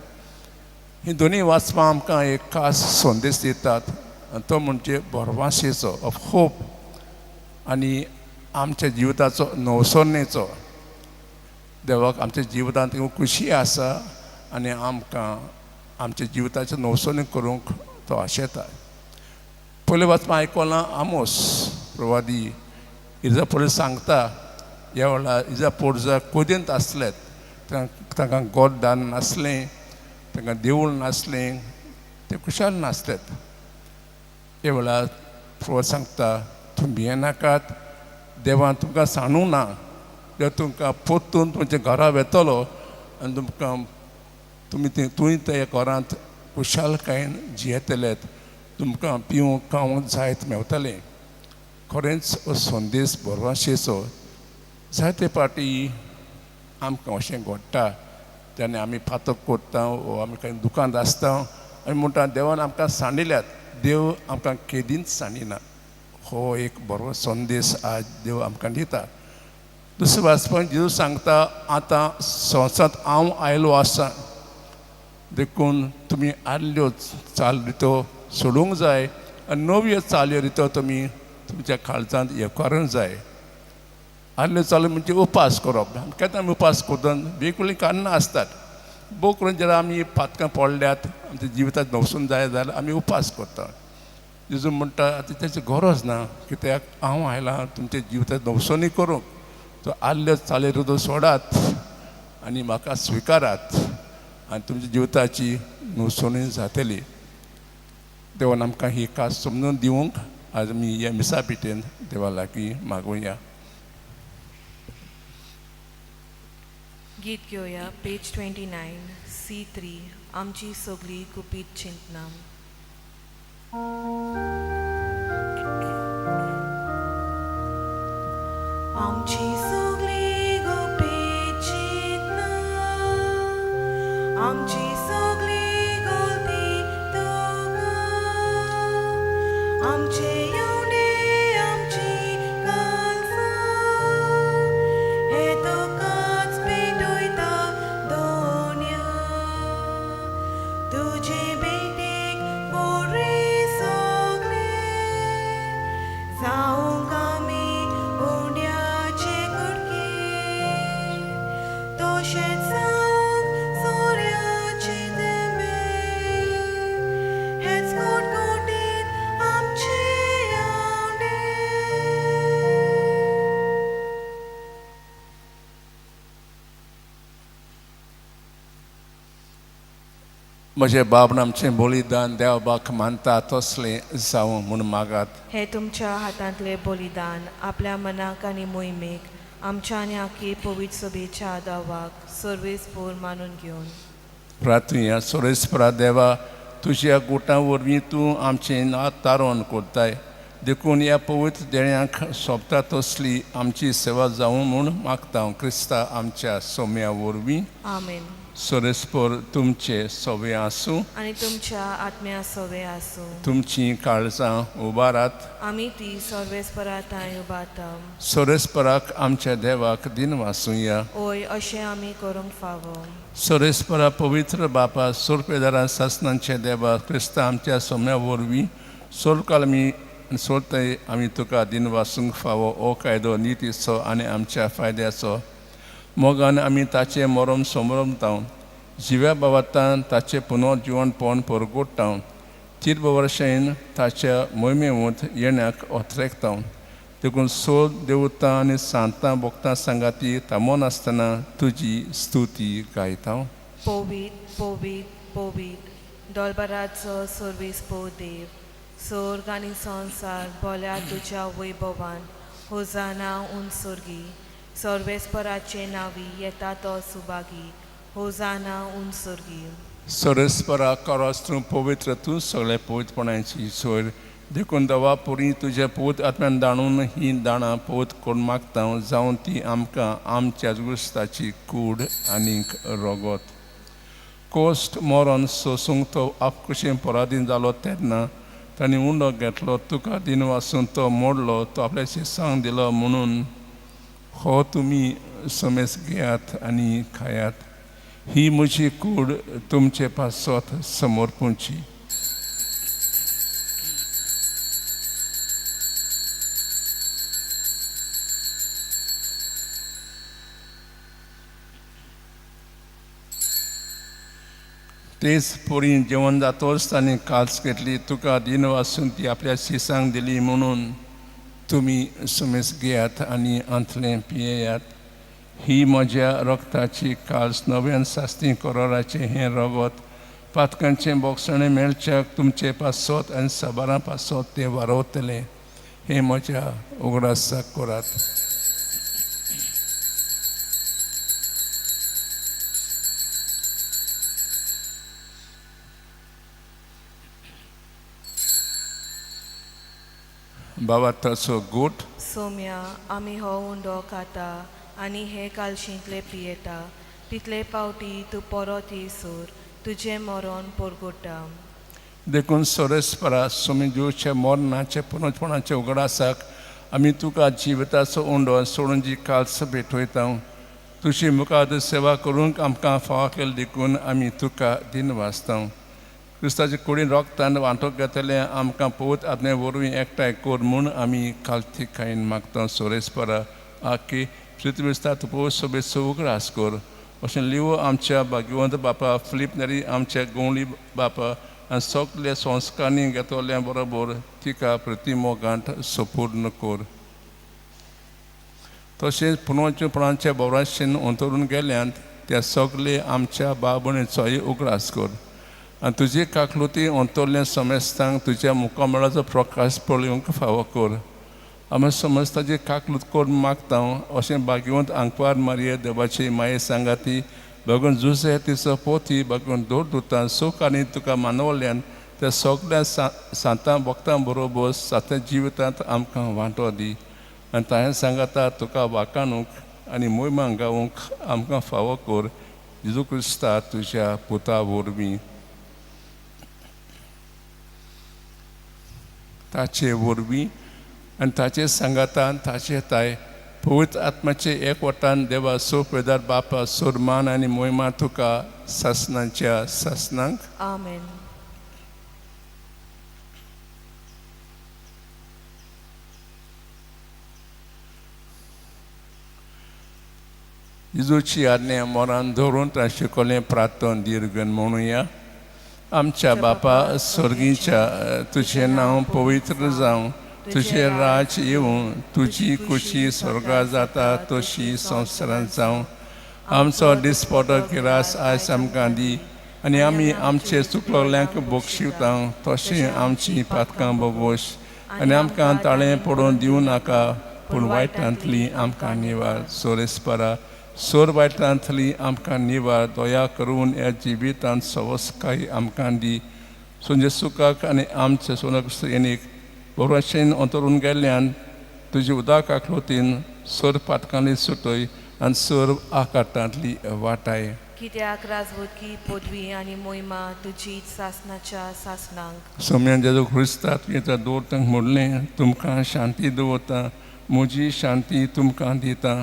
हीं दोनूय वाचपां आमकां एक खास संदेश दितात आनी तो म्हणजे भरवाशेचो, ऑफ होप, आनी आमच्या जिविताचो नवसरणेचो. देवाक आमच्या जिवितांत खुशी आसा आनी आमकां आमच्या जिविताचें नवसरणी करूंक तो आशेता. पयलें वाचपां आयकलां, आमोस प्रवादी इजा पयलीं सांगता, ह्या वेळार इजा पोरजा कोदयेंत आसलेत, तांकां गोरदान नासलें, तांकां देवूळ नासलें, ते खुशाल नासलेत. ह्या वेळार प्रवाद सांगता, तुमी भियेनाकात, देवान तुमकां सांडूंक ना, देव तुमकां परतून तुमच्या घरा वेतलो आनी तुमकां तुमी तुंय त्या घरांत खुशालकायेन जियेतलेत, तुमकां पिवंक खावंक जायत मेवतलें. खरेंच हो संदेश भरवाशेचो. जायते पाटी आमकां अशें घडटा तेन्ना आमी पातक करता वो आमी खंय दुकांत आसता, आमी म्हणटा देवान आमकां सांडिल्यात, देव आमकां केदींच सांडिना. हो एक बरो संदेश आज देव आमकां दिता. दुसरें वाचपाक जेजू सांगता, आतां संवसारांत हांव आयलो आसा, देखून तुमी आदल्यो चाल रितो सोडूंक जाय आनी नव्यो चाल्यो रितो तुमी तुमच्या काळजांत येवकारूंक जाय. आदल्यो चालू म्हणजे उपास करप. केन्ना आमी उपास करता, वेगवेगळीं कारणां आसतात. भोव करून जेन्ना आमी पातकां पडल्यात, आमच्या जिवितांत नवसून जाय जाल्यार आमी उपास करता. जेजू म्हणटा आतां तेची गरज ना, कित्याक हांव आयलां तुमच्या जिवितांत नवसणी करूंक. तो आदल्यो चाली रितो सोडात आनी म्हाका स्विकारात आनी तुमच्या जिविताची नवसणी जातली. देवान आमकां ही खास समजून दिवंक आज आमी ह्या मिसा भेटेन देवा लागीं मागुया. गीत घेवया पेज 29 C3 आमची सगळी गुपीत चिंतना. आमची सगळी गुपीत चिंतना, आमची सगळी गलती तुका, आमचे येवणे आमची कालसां हे तुकाच पेटयता दोन्या. तुजे भेटेक बरे सगळे जावंक आमी उंड्याचे कुडके, तशेंच जावंक सोऱ्याचे थेंबे, हेच कुटकुटीत आमचे आवडे. म्हजे बाब आमचें बलिदान देवबाक मानता तसलें जावं म्हूण मागात. हे तुमच्या हातांतले बलिदान आपल्या मनाक आनी मोहिमेक आमच्या आनी आखी पवित्र सभेच्या दावाक सर्वेस्पोर मानून घेवन प्रार्थुया. सोरेस्परा देवा, तुज्या गुटां वरवीं तूं आमचें नात तारोन करताय, देखून ह्या पवित्र देण्यांक सोबता तसली आमची सेवा जावं म्हूण मागता क्रिस्ता आमच्या सोम्या वरवीं. आमेन. सोरेस्पर तुमचे सोवे आसूं आनी तुमच्या आत्म्या सोवे आसूं. तुमची काळजां उबारात. आमी ती सर्वेस्परा थांय उबारता. सोरेस्पराक आमच्या देवाक दिन वासुया. ओय, अशें आमी करूंक फावो. सोरेस्परा पवित्र बापा सोरपेदारा सासनांचे देवा क्रिस्ता आमच्या सोम्या वरवीं सोलकाल आमी सोडतय आमी तुका दिन वासूंक फावो. हो कायदो नितीचो आनी आमच्या फायद्याचो. मोगान आमी ताचें मरण समरमता, जिव्या बाबातान ताचें पुनर्जिवनपण परगोडटा, तीर्भवर्षेन ताच्या मोहिमेवंत येण्याक अत्रेकता. देखून सोद देवता आनी सांतां भोगतां सांगाती थांबोनासतना तुजी स्तुती गायता. पवीत पवीत पवीत दोलबराचो सर्वेस्पो देव, सोर्ग आनी संवसार बोल्या तुज्या वैभवान. होजाना उन सोर्गी. सर्वेस्पराचे नांवी येता तो सुभागी. होजाना उन सोर्गी. सोरेस्परा करस तूं पवित्र, तूं सगळे पवित्रपणाची सोर. देखून दवा पुरी तुज्या पूत आत्म्यान दाणून ही दाणां पोत करून मागता जावन ती आमकां आमच्या गुस्ताची कूड आनीक रगत. कोश्ट मरण सोसूंक तो आपकुशेन पराधीन जालो तेन्ना ताणें उंडो घेतलो, तुका दिन वासून तो मोडलो, तो आपल्या शिसांक दिलो म्हणून हो तुमी समेस घेयात आनी खायात. ही म्हजी कूड तुमचे पासत समर्पूंची. तेच पोरी जेवण जातोच ताणें काल्स घेतली, तुका दिन वासून ती आपल्या शिसांक दिली म्हणून तुमी समेस घेयात आनी आंतलें पियेयात. ही म्हज्या रक्ताची काल्स, नव्यान सास्ती करोराचें हें रगत पातकांचें बोगसणें मेळच्याक तुमचे पासत आनी साबारां पासत तें वारवतलें. हें म्हज्या उगडासाक करात. बाबा ताचो गोट. सोम्या, आमी हो उंडो खाता आनी हे कालशींतले पियेता तितले पावटी तूं परत येयसर तुजें मरण परगोटा. देखून सोरेस्परा सोमी जिवचे मरणाचे पुनर्पणाचे उगडासाक आमी तुका जिविताचो उंडो सोडून जी काल्स भेटयता. तुजी मुखार सेवा करूंक आमकां फावो केली देखून आमी तुका दिन वाचता. क्रिस्ताचे कुडीन रोगतान वांटो घेतले आमकां पोत आत्मे वरवीं एकठांय कर म्हूण आमी कालथिकायेन मागता. सोरेस्परा आकी पृथ्वीस्ता तुपो सोबेचो उगडास कर. अशें लिवो आमच्या भाग्यवंत बापा फिलीप नेरी आमच्या गोंवली बापा आनी सगळे संस्कारांनी घेतल्या बरोबर तिका प्रतिमोगांत सपूर्ण कर. तशेंच पुनर्पणाच्या बोराशेन अंतरून गेल्यान त्या सगळे आमच्या बाबणेचोय उगडास कर आनी तुजी काकलुती अंतरल्या समेस्तांक तुज्या मुखामळाचो प्रकाश पळोवंक फावो कर. आमी समजताची काकलूत करून मागता. अशें भाग्यवंत आंकवार मारये देवाची माये सांगाती भगवान जुसे तिचो पोती भगवान दोर दुतान सुख आनी तुका मानवल्यान त्या सगळ्या सांतां भक्तां बरोबर सात्या जिवितांत आमकां वांटो दी आनी ताणें सांगाता तुका वाकाणूंक आनी मोहिमा गावूंक आमकां फावो कर. जेजू क्रिस्ता तुज्या पुता वरवीं. ताचे वरवीं आनी ताचे सांगातान ताचे ताय पवित्र आत्माचे एकवटान देवा सोपेदार बापा सोरमान आनी मोहिमा तुका सासनाच्या सासनांक. आमेन. जेजूची आज्ञा मरान धरून ताणें शिकयलें प्रार्थन दीर्घन म्हणुया. आमच्या बापा स्वर्गीच्या, तुजें नांव पवित्र जावं, तुजें राज येवं, तुजी खुशी स्वर्गा जाता तशी संवसारांत जावं. आमचो दिसपटो किरास आयज आमकां दी आनी आमी आमचे चुकलोल्यांक बक्षिवता तशें आमची पातकां बोगोश आनी आमकां ताळें पडोवन दिवं नाका पूण वायटांतली आमकां निवार. सोरेस्परा सोर वायटांतली आमकां निवार. दया करून ह्या जिवितांत सवसकाय आमकां दी. सुंजे सुखाक आनी आमचे सोनक येणीक बरोशेन अंतरून गेल्ल्यान तुजी उदक आकृतीन सर पातकांनी सुटय आनी सर आकाटांतली वाटाय. कित्याक राजवटकी पदवी आनी मोहिमा तुजी सासनाच्या सासनांक. सोम्यान जेजू क्रिस्ता तुवें दोतंक म्हणलें, तुमकां शांती दवरता, म्हजी शांती तुमकां दिता.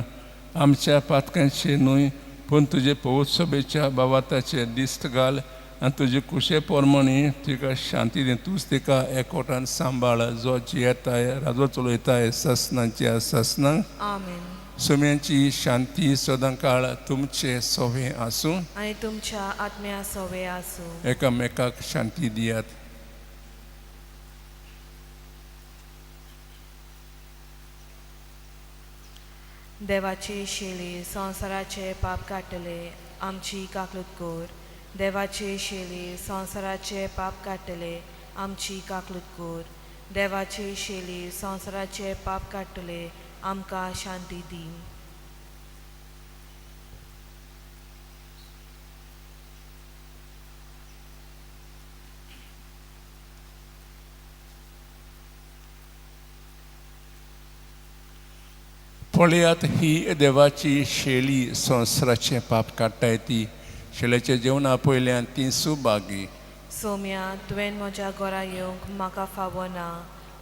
आमच्या पातकांचे न्हय पूण तुजे पवित्र बाबाताचे दिस्त घाल आनी तुजे कुशे प्रमाणे तुका शांती दी. तूंच तिका एकवटान सांबाळ जो जियेताय राजो चलयताय सासनाच्या सासनांक. आमेन. सोम्यांची शांती सदां काळ तुमचे सोवे आसूं आनी तुमच्या आत्म्या सोवे आसूं. एकामेकाक शांती दियात. देवाचे शेली संवसाराचे पाप काडटले आमची काकलूत कर. देवाचे शेली संवसाराचे पाप काडटले आमची काकलूत कर. देवाचे शेली संवसाराचे पाप काडटले आमकां शांती दी. पळयात ही देवाची शेली संवसाराचें पाप काडटाय ती. शेल्याच्या जेवणा पयल्यान ती सुभागी. सोम्या, तुवें म्हज्या घरा येवंक म्हाका फावना,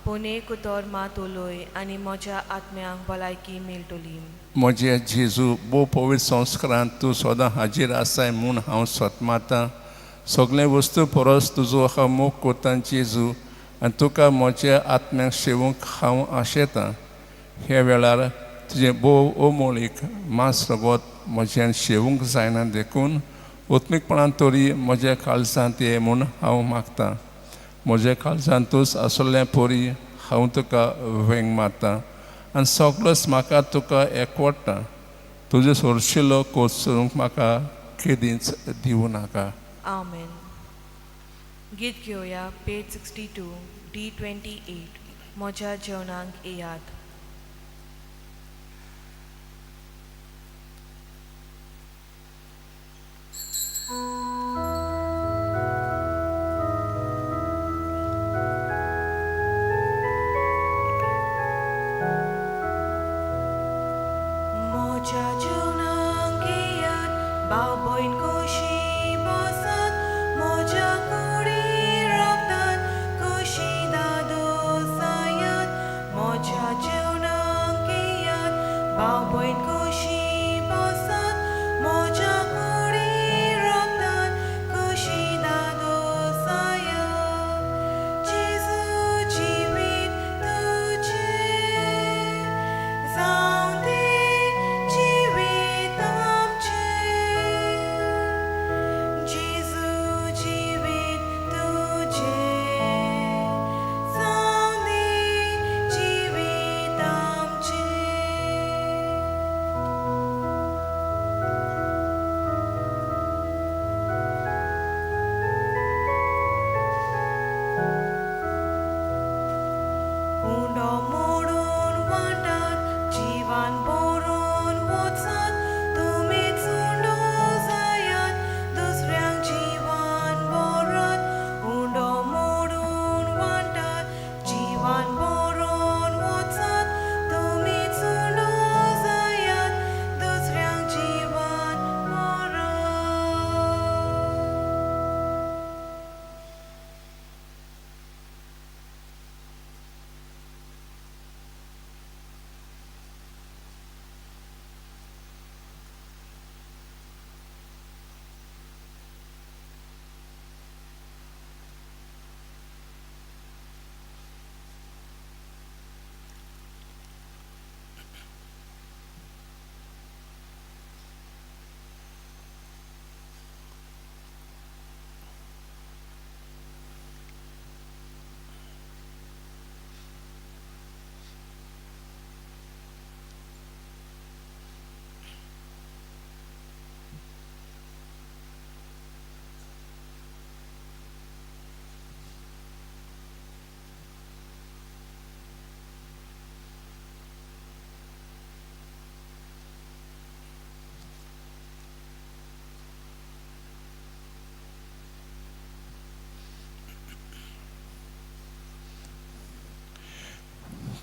पूण एक उतर मात उलय आनी म्हज्या आत्म्यांक भलायकी मेळटली. म्हजे जेजू, भोव पवित्र संस्कारांत तूं सदां हाजीर आसाय म्हूण हांव सतमातां. सगळे वस्तू परस तुजो हांव मोग करतां जेजू, आनी तुका म्हज्या आत्म्याक शेवूंक हांव आशेतां. ह्या वेळार तुजें भोव अमोळीक मांस रगत म्हज्यान शेवूंक जायना देखून उत्मीकपणान तरी म्हज्या काळजांत ये म्हूण हांव मागतां. म्हज्या काळजांतूच आसलें परी हांव तुका वेंग मारतां आनी सगळोच म्हाका तुका एकवडटा. तुजो सोरशिलो कोसळूंक म्हाका केदींच दिवं नाका. आमेन. गीत घेवया पेज 62 D28 म्हज्या जेवणाक येयात. म्हज्या जेवणाक येयात भाव भयण कशी बसात, म्हज्या कुडी रोगतात कशी दादोसायात. म्हज्या जेवणाक येयात भाव भयण कशी बसात, म्हज्या कुडी रोगतात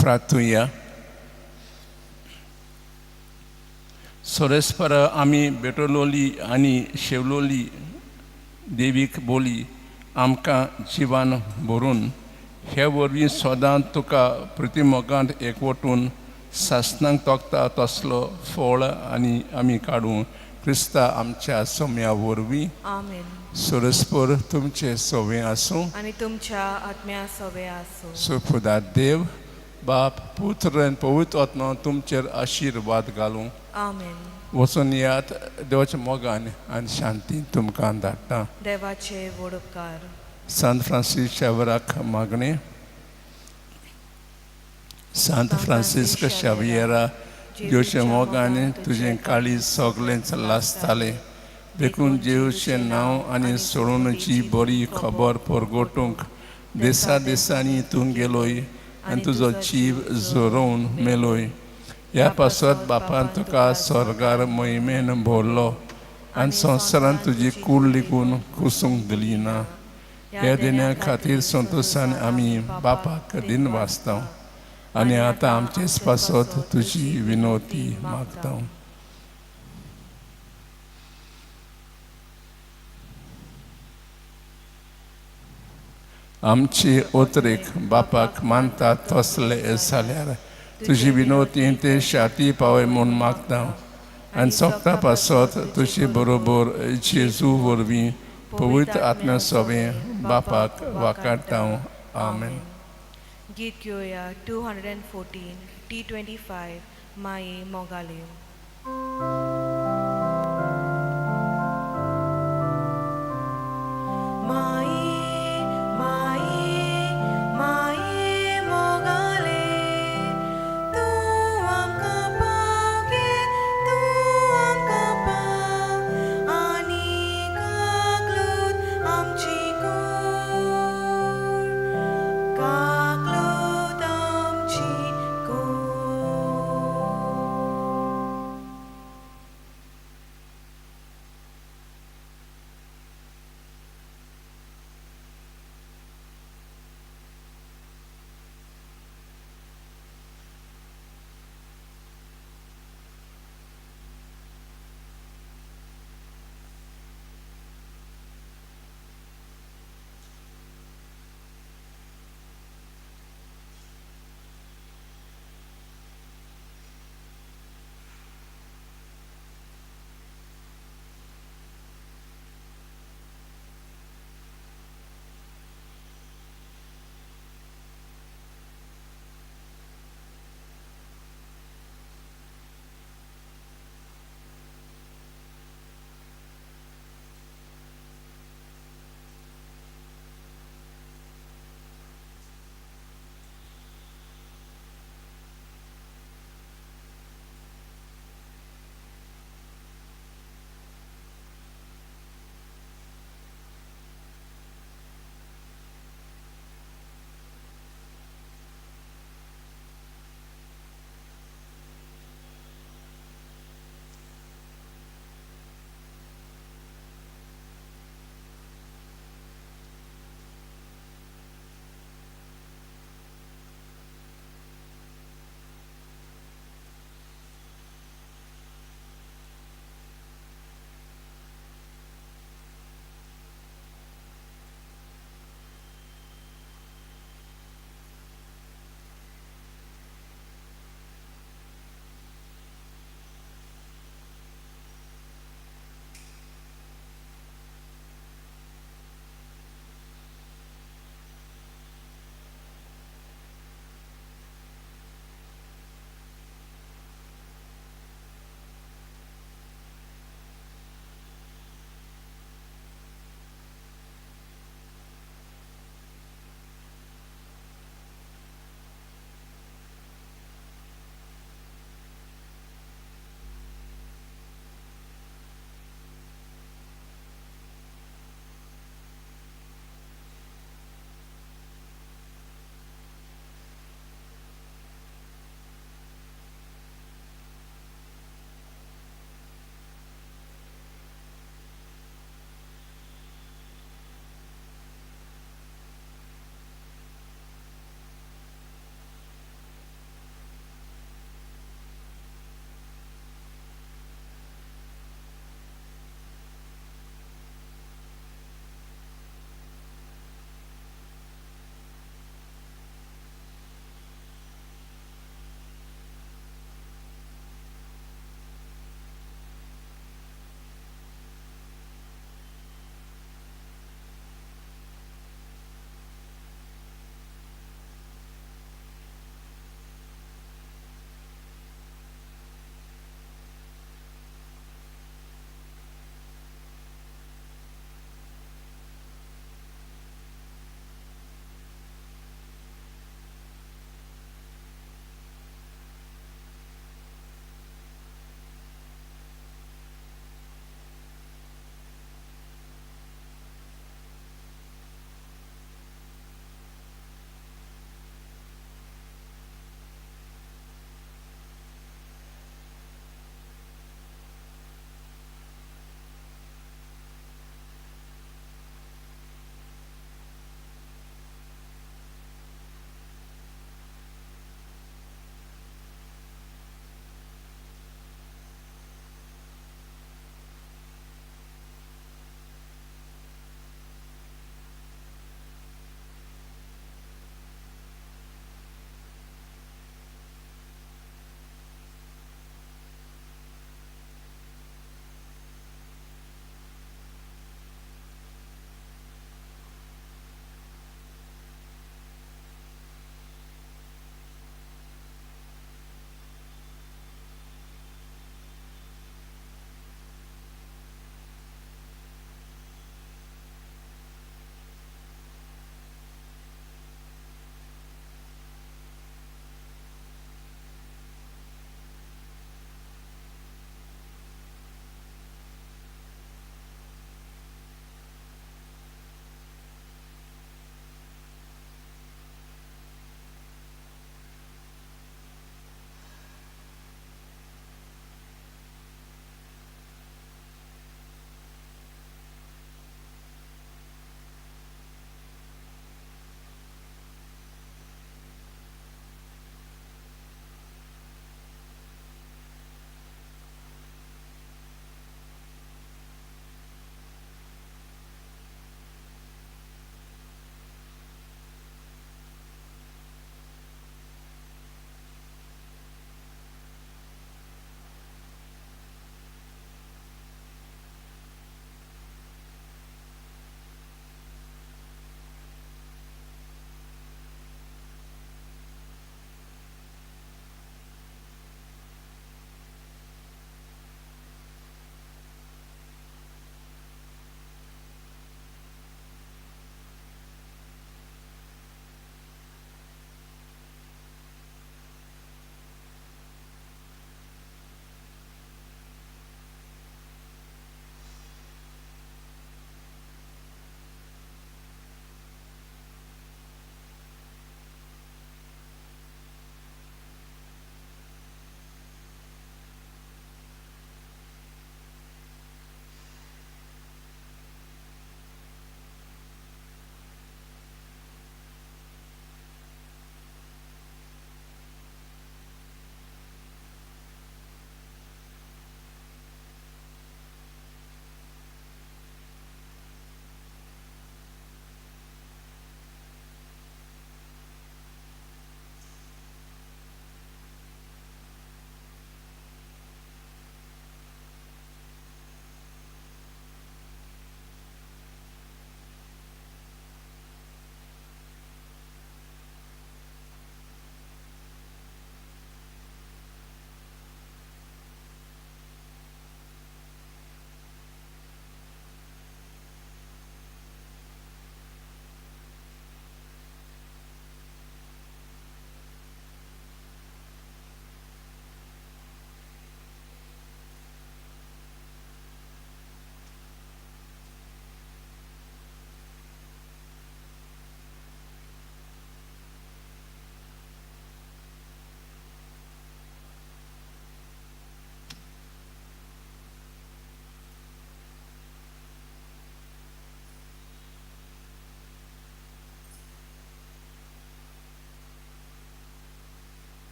प्रार्थुया. सोरेस्पर आमी भेटवलोली आनी शेवलोली देवीक बोली आमकां जिवान भरून हे वरवीं सदां तुका प्रतिमोगांत एकवटून सासणाक तोखता तसलो फळ आनी आमी काडूं क्रिस्ता आमच्या सोम्या वरवीं. आमेन. सोरस्पर तुमचे सोवे आसूं आनी तुमच्या आत्म्या सोबे आसूं. सुखदा देव बाप पुत्र आनी पवित्र आत्मा तुमचेर आशिर्वाद घालूं. आमेन. वचून यात देवाच्या मोगान आनी शांतीन तुमकां धाडटा. देवाचे व्हड उपकार. सांत फ्रांसीस शावराक मागणें. सांत फ्रांसिस्क शावियरा, जेवच्या मोगान तुजें काळीज सगळेंच लासतालें, देखून जेवचें नांव आनी सोडोवणेची बरी खबर परगटूंक दिसा दिसांनी तूं गेलोय आनी तुजो जीव झरोवन मेलोय. ह्या पासत बापान तुका स्वर्गार मोहिमेन भरलो आनी संवसारान तुजी कूड लिगून कुसूंक दिली ना. ह्या देण्या खातीर संतोशान आमी बापाक दिन वाचता आनी आतां आमचेच पासत तुजी विनोती मागता. आमची ओतरेक बापाक मानता तसले जाल्यार तुजी विनोती ते शाती पावय म्हूण मागता आनी सोगता पासत तुजे बरोबर जेजू वरवीं पवित्र आत्म्या सोबें बापाक वाकाडटा. आमेन. गीत घेवया 214 T25 माये मोगाले. माये माये माये मोगाले, तूं आमकां पाव गे, तूं आमकां पाव आनी काकलूत आमची कोर, काकलूत आमची कोर.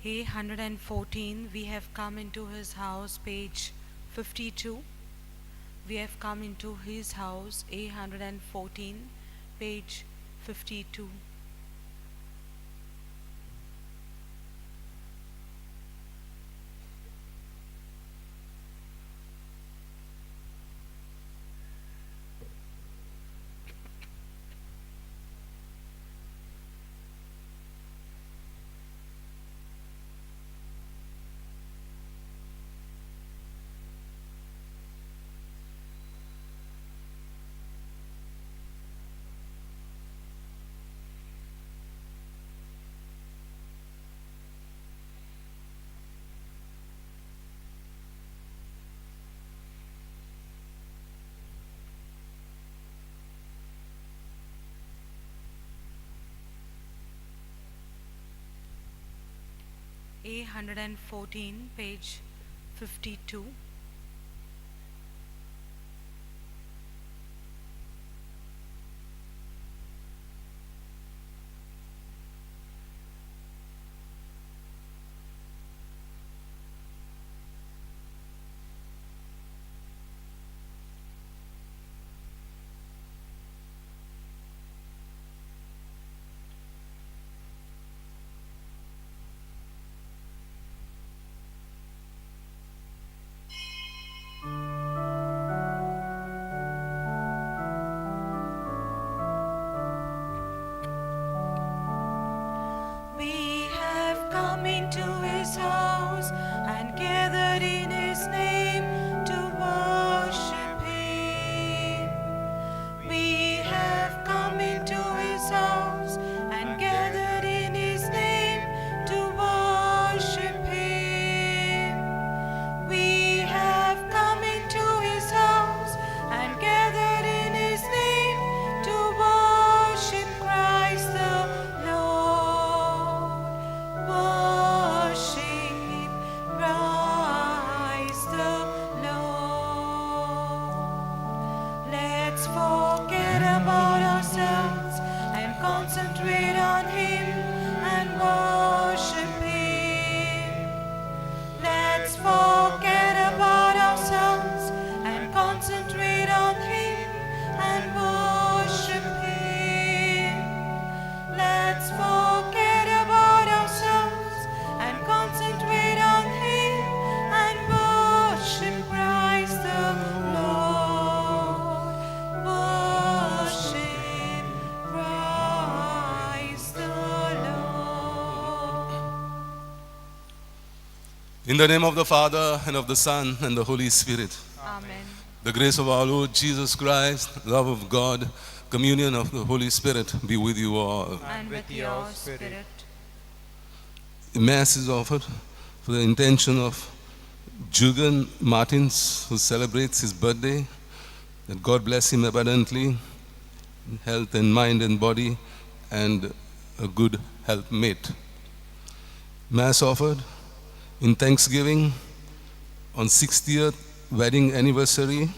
A114, we have come into his house, page 52. We have come into his house, A114, page 52. A114, page 52. We have come into his house and gathered in his name to worship him. We have come into his house and gathered in his name to worship him. We have come into his house and gathered in his name to worship Christ the Lord. Worship Christ the Lord. Let's forget about ourselves and concentrate on him and worship him. Let's forget about ourselves and concentrate on him and worship him. Let's forget about ourselves and concentrate on him and worship Christ the Lord. Worship Christ the Lord. In the name of the Father, and of the Son, and the Holy Spirit. Amen. The grace of our Lord Jesus Christ, love of God, communion of the Holy Spirit be with you all. And with your spirit. The Mass is offered for the intention of Jugan Martins, who celebrates his birthday, that God bless him abundantly, in health and mind and body, and a good helpmate. Mass offered in thanksgiving on 60th wedding anniversary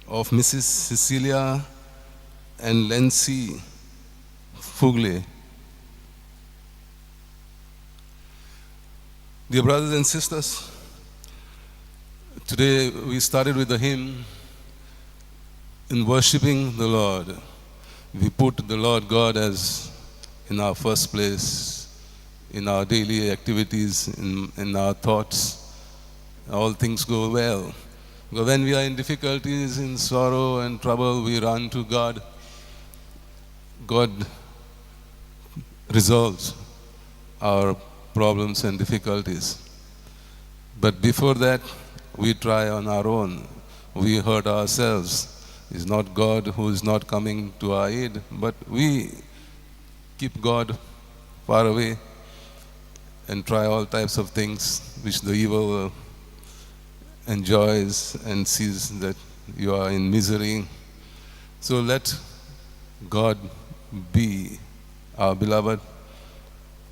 of Mrs. Cecilia and Lancy Fugle. Dear brothers and sisters, today we started with the hymn in worshiping the Lord. We put the Lord God as in our first place, in our daily activities, in our thoughts. All things go well. Because when we are in difficulties, in sorrow and trouble, we run to God. God resolves our problems and difficulties. But before that, we try on our own. We hurt ourselves. It's not God who is not coming to our aid, but we keep God far away and try all types of things which the evil enjoys and sees that you are in misery. So let God be our beloved,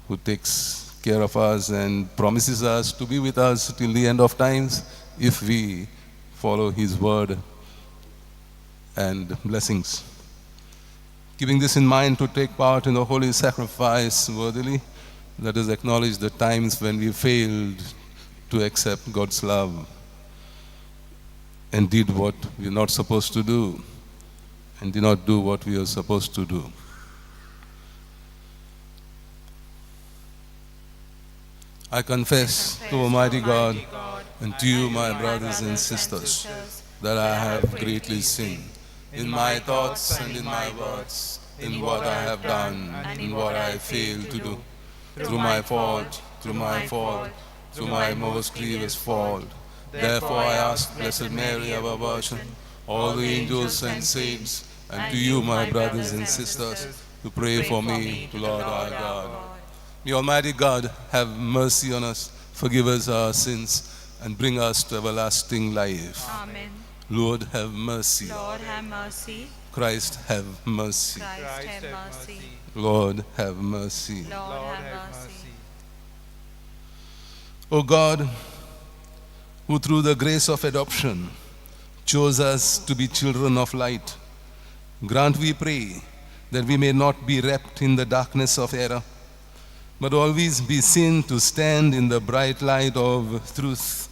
who takes care of us and promises us to be with us till the end of times if we follow His word and blessings. Keeping this in mind, to take part in the holy sacrifice worthily, Let us acknowledge the times when we failed to accept God's love and did what we are not supposed to do and did not do what we are supposed to do. I confess to Almighty God and to you, my brothers and sisters, that I have greatly sinned in my thoughts and in my words, in what I have done and what I failed to do, through my fault, through my fault, through my most grievous fault. Therefore I ask Blessed Mary, our Virgin, all the angels and saints, and to you, my brothers and sisters, to pray for me to Lord our God. May Almighty God have mercy on us, forgive us our sins, and bring us to everlasting life. Amen. Lord, have mercy. Lord, have mercy. Christ, have mercy. Christ, have mercy. Lord, have mercy. Lord, have mercy. O God, who through the grace of adoption chose us to be children of light, grant, we pray, that we may not be wrapped in the darkness of error, but always be seen to stand in the bright light of truth.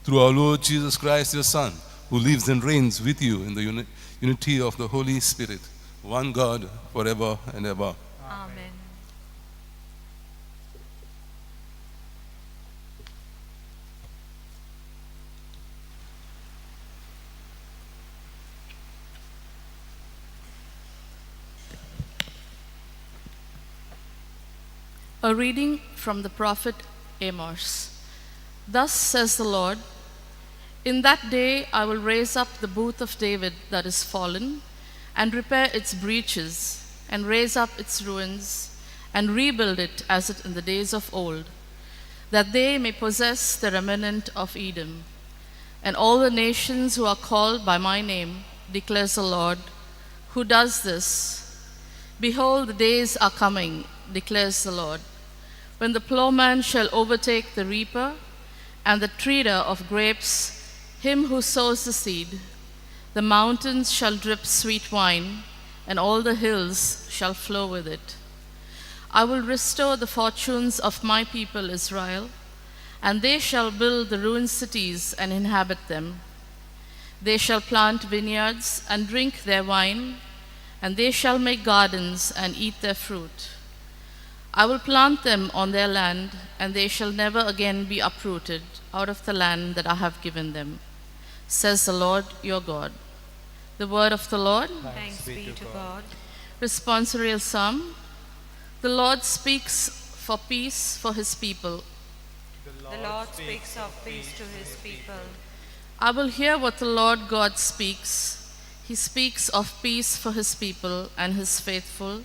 Through our Lord Jesus Christ, your Son, who lives and reigns with you in the unity of the Holy Spirit, one God, forever and ever. Amen. A reading from the prophet Amos. Thus says the Lord, in that day I will raise up the booth of David that is fallen, and repair its breaches, and raise up its ruins, and rebuild it as it in the days of old, that they may possess the remnant of Edom. And all the nations who are called by my name, declares the Lord, who does this. Behold, the days are coming, declares the Lord, when the plowman shall overtake the reaper, and the treader of grapes, him who sows the seed. The mountains shall drip sweet wine, and all the hills shall flow with it. I will restore the fortunes of my people Israel, and they shall build the ruined cities and inhabit them. They shall plant vineyards and drink their wine, and they shall make gardens and eat their fruit. I will plant them on their land, and they shall never again be uprooted out of the land that I have given them, says the Lord your God. The word of the Lord. Thanks be to God. Responsorial Psalm. The Lord speaks for peace for his people. The Lord speaks of peace to his people. I will hear what the Lord God speaks. He speaks of peace for his people and his faithful,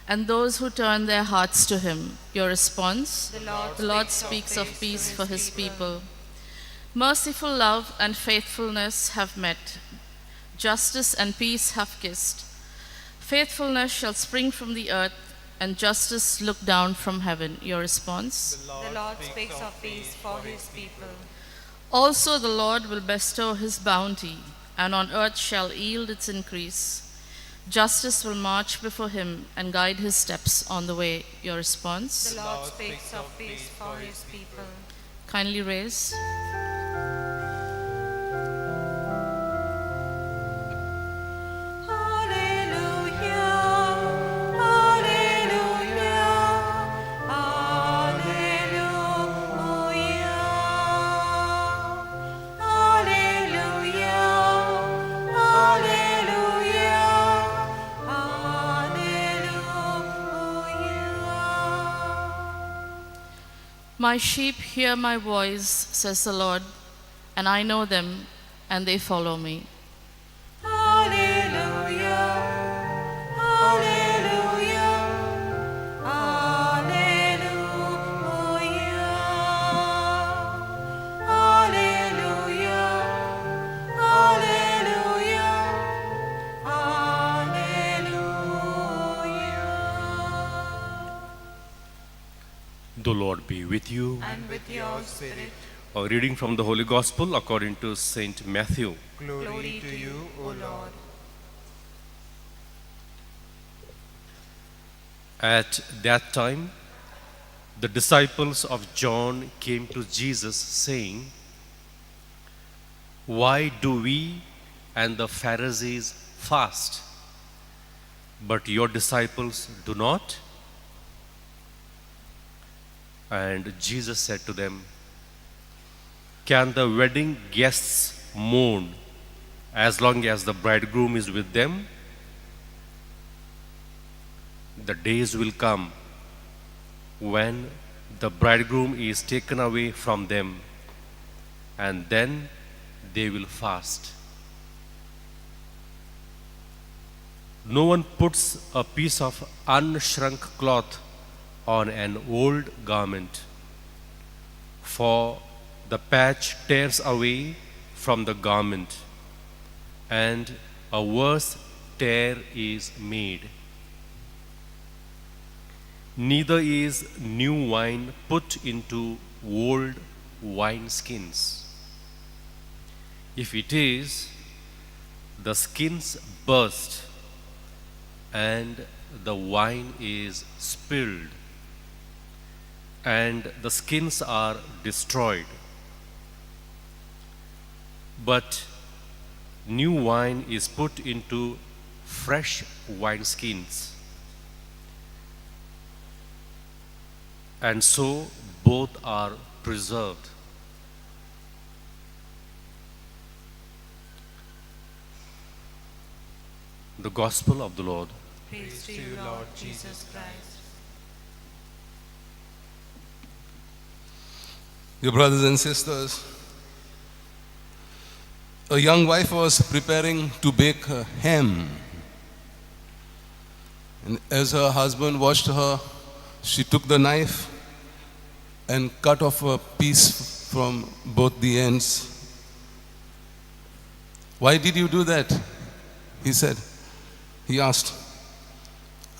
and those who turn their hearts to him. Your response? The Lord speaks of peace for his people. Merciful love and faithfulness have met. Justice and peace have kissed. Faithfulness shall spring from the earth, and justice look down from heaven. Your response? The Lord speaks of peace for his people. Also the Lord will bestow his bounty, and on earth shall yield its increase. Justice will march before him and guide his steps on the way. Your response? The Lord speaks of peace for his people. Kindly raise. My sheep hear my voice, says the Lord, and I know them, and they follow me. Alleluia, alleluia, alleluia, alleluia, alleluia, alleluia. The Lord be with you. And with your spirit. A reading from the Holy Gospel according to Saint Matthew. Glory to you, O Lord. At that time, The disciples of John came to Jesus saying, "Why do we and the Pharisees fast, but your disciples do not?" And Jesus said to them, "Can the wedding guests mourn as long as the bridegroom is with them? The days will come when the bridegroom is taken away from them, and then they will fast. No one puts a piece of unshrunk cloth on an old garment, for the patch tears away from the garment, and a worse tear is made. Neither is new wine put into old wineskins. If it is, the skins burst, and the wine is spilled, and the skins are destroyed. But new wine is put into fresh wineskins, and so both are preserved." The Gospel of the Lord. Praise to you, Lord Jesus Christ. Dear brothers and sisters, a young wife was preparing to bake a ham. And as her husband watched her, she took the knife and cut off a piece from both the ends. "Why did you do that?" he said. He asked.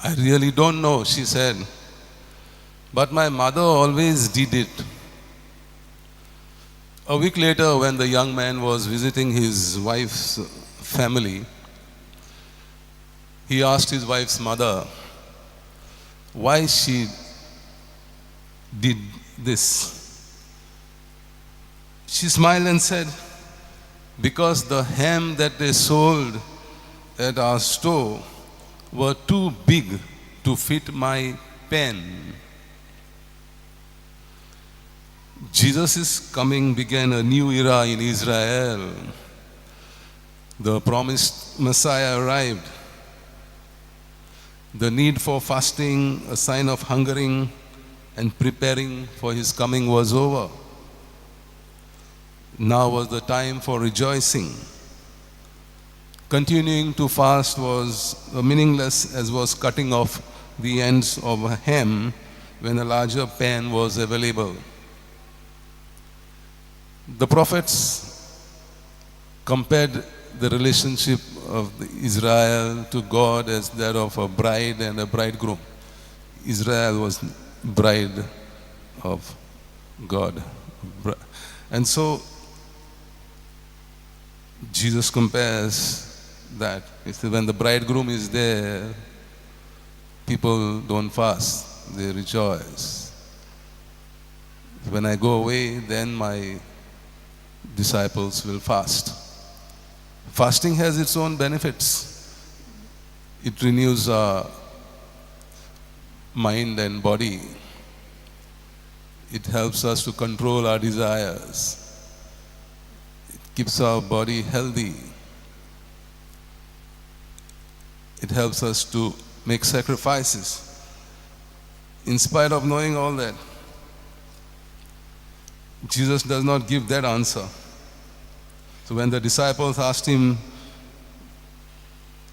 "I really don't know," she said, "but my mother always did it." A week later, when the young man was visiting his wife's family, he asked his wife's mother why she did this. She smiled and said, "Because the ham that they sold at our store were too big to fit my pan." Jesus' coming began a new era in Israel. The promised Messiah arrived. The need for fasting, a sign of hungering and preparing for his coming, was over. Now was the time for rejoicing. Continuing to fast was meaningless, as was cutting off the ends of a ham when a larger pan was available. The prophets compared the relationship of Israel to God as that of a bride and a bridegroom. Israel was bride of God. And so Jesus compares that. He said, when the bridegroom is there, people don't fast, they rejoice. When I go away, then my disciples will fast. Fasting has its own benefits. It renews our mind and body. It helps us to control our desires. It keeps our body healthy. It helps us to make sacrifices. In spite of knowing all that, Jesus does not give that answer. So when the disciples asked him,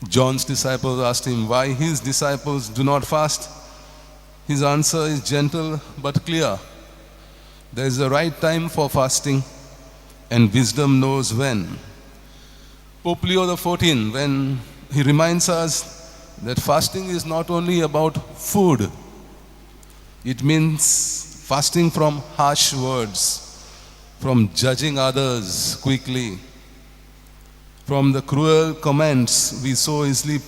John's disciples asked him why his disciples do not fast, his answer is gentle but clear. There is a right time for fasting, and wisdom knows when. Pope Leo XIV, when he reminds us that fasting is not only about food, it means fasting from harsh words, from judging others quickly, from the cruel comments we so easily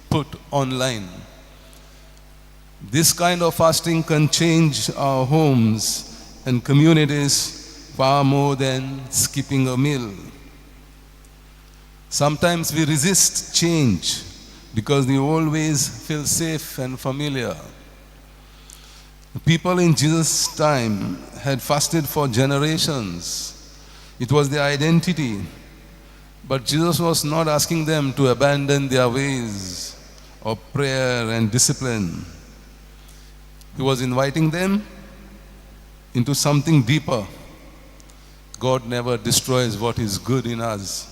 put online. This kind of fasting can change our homes and communities far more than skipping a meal. Sometimes we resist change because we always feel safe and familiar. The people in Jesus' time had fasted for generations. It was their identity. But Jesus was not asking them to abandon their ways of prayer and discipline. He was inviting them into something deeper. God never destroys what is good in us.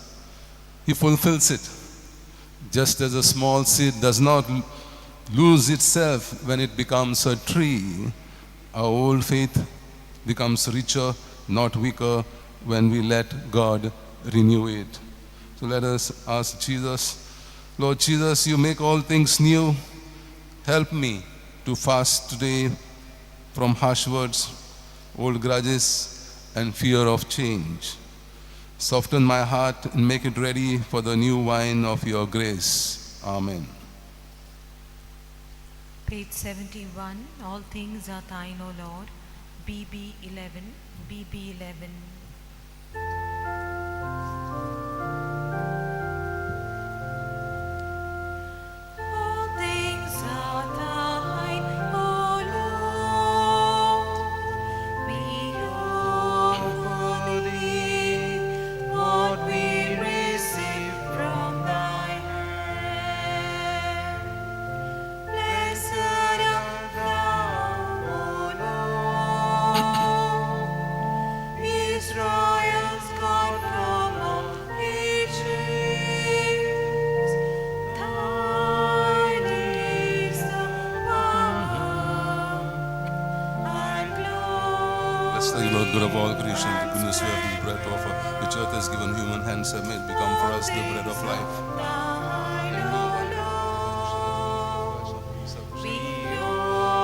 He fulfills it. Just as a small seed does not lose itself when it becomes a tree, our old faith becomes richer, not weaker, when we let God renew it. So let us ask Jesus, Lord Jesus, you make all things new. Help me to fast today from harsh words, old grudges, and fear of change. Soften my heart and make it ready for the new wine of your grace. Amen. Page 71, All Things Are Thine, O Lord, BB 11, BB 11. All things are thine, O Lord, we offer thee what we receive from thy hand. Blessed art thou, O Lord, Israel's God from all ages. Thine is the power and glory. Blessed are you, Lord God of all creation, the goodness we have this bread to offer, which earth has given, human hands have made, become for us the bread of life. Thine, O Lord, we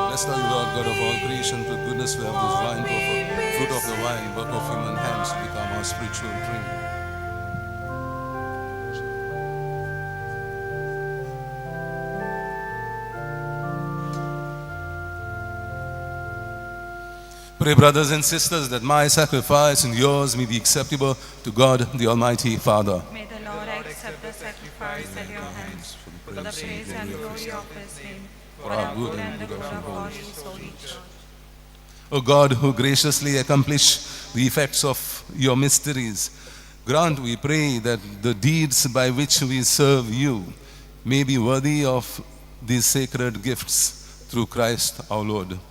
Blessed are you, Lord God of all creation, the goodness we have this wine to offer, fruit of the vine, work of human hands, become our spiritual drink. Pray, brothers and sisters, that my sacrifice and yours may be acceptable to God, the Almighty Father. May the Lord accept the sacrifice at your hands, for the praise and glory of his name, for our good and the good of all his holy church. O God, who graciously accomplish the effects of your mysteries, grant, we pray, that the deeds by which we serve you may be worthy of these sacred gifts through Christ our Lord. Amen.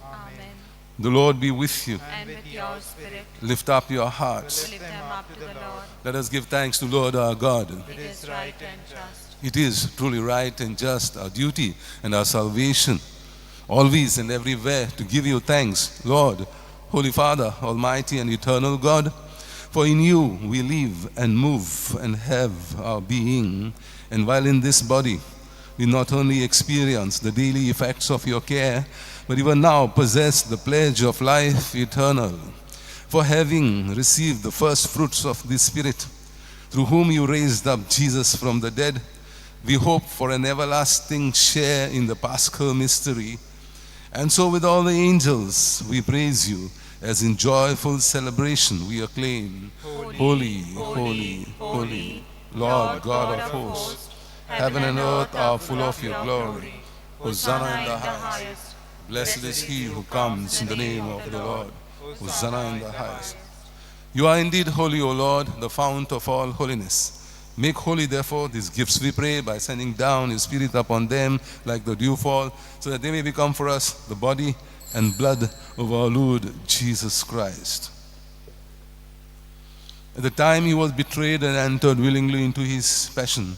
The Lord be with you. And with your spirit, Lift up your hearts. lift them up to the Lord. Let us give thanks to Lord our God. It is right and just. It is truly right and just, our duty and our salvation, always and everywhere to give you thanks, Lord, Holy Father, Almighty and eternal God, for in you we live and move and have our being, and while in this body we not only experience the daily effects of your care, but even now possess the pledge of life eternal. For having received the first fruits of the Spirit, through whom you raised up Jesus from the dead, we hope for an everlasting share in the Paschal mystery. And so with all the angels we praise you, as in joyful celebration we acclaim, Holy, holy, holy, Lord God of hosts, heaven and earth are full of your glory. Hosanna in the highest. Blessed is he who comes in the name of the Lord. Hosanna in the highest. You are indeed holy, O Lord, the fount of all holiness. Make holy, therefore, these gifts, we pray, by sending down your Spirit upon them like the dewfall, so that they may become for us the body and blood of our Lord Jesus Christ. At the time he was betrayed and entered willingly into his passion,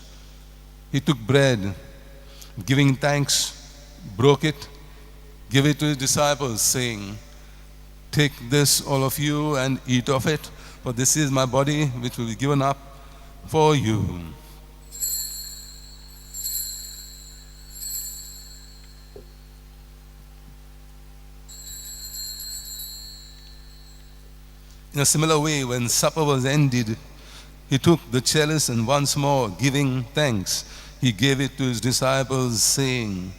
he took bread, giving thanks, broke it, gave it to his disciples, saying, "Take this, all of you, and eat of it, for this is my body, which will be given up for you." In a similar way, when supper was ended, he took the chalice and once more, giving thanks, he gave it to his disciples, saying,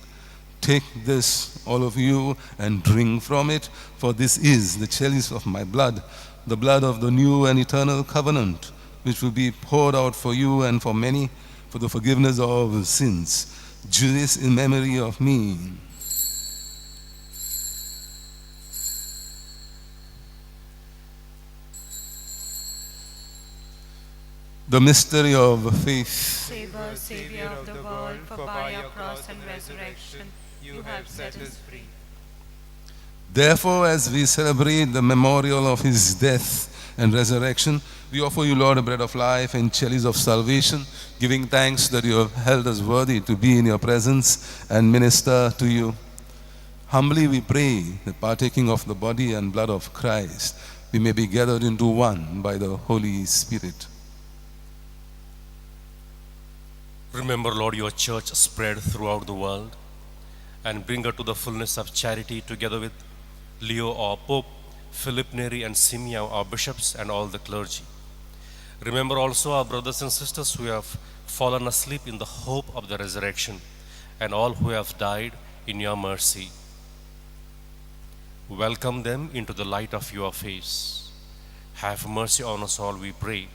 Take this, all of you, and drink from it, for this is the chalice of my blood, the blood of the new and eternal covenant, which will be poured out for you and for many for the forgiveness of sins. Do this in memory of me. The mystery of faith. Save us, Savior of the world, for by your cross and resurrection you have set us free. Therefore, as we celebrate the memorial of his death and resurrection, we offer you, Lord, a bread of life and chalice of salvation, giving thanks that you have held us worthy to be in your presence and minister to you. Humbly we pray that, partaking of the body and blood of Christ, we may be gathered into one by the Holy Spirit. Remember, Lord, your church spread throughout the world, and bring her to the fullness of charity, together with Leo, our Pope, Philip Neri and Simeon, our bishops, and all the clergy. Remember also our brothers and sisters who have fallen asleep in the hope of the resurrection, and all who have died in your mercy. Welcome them into the light of your face. Have mercy on us all, we pray,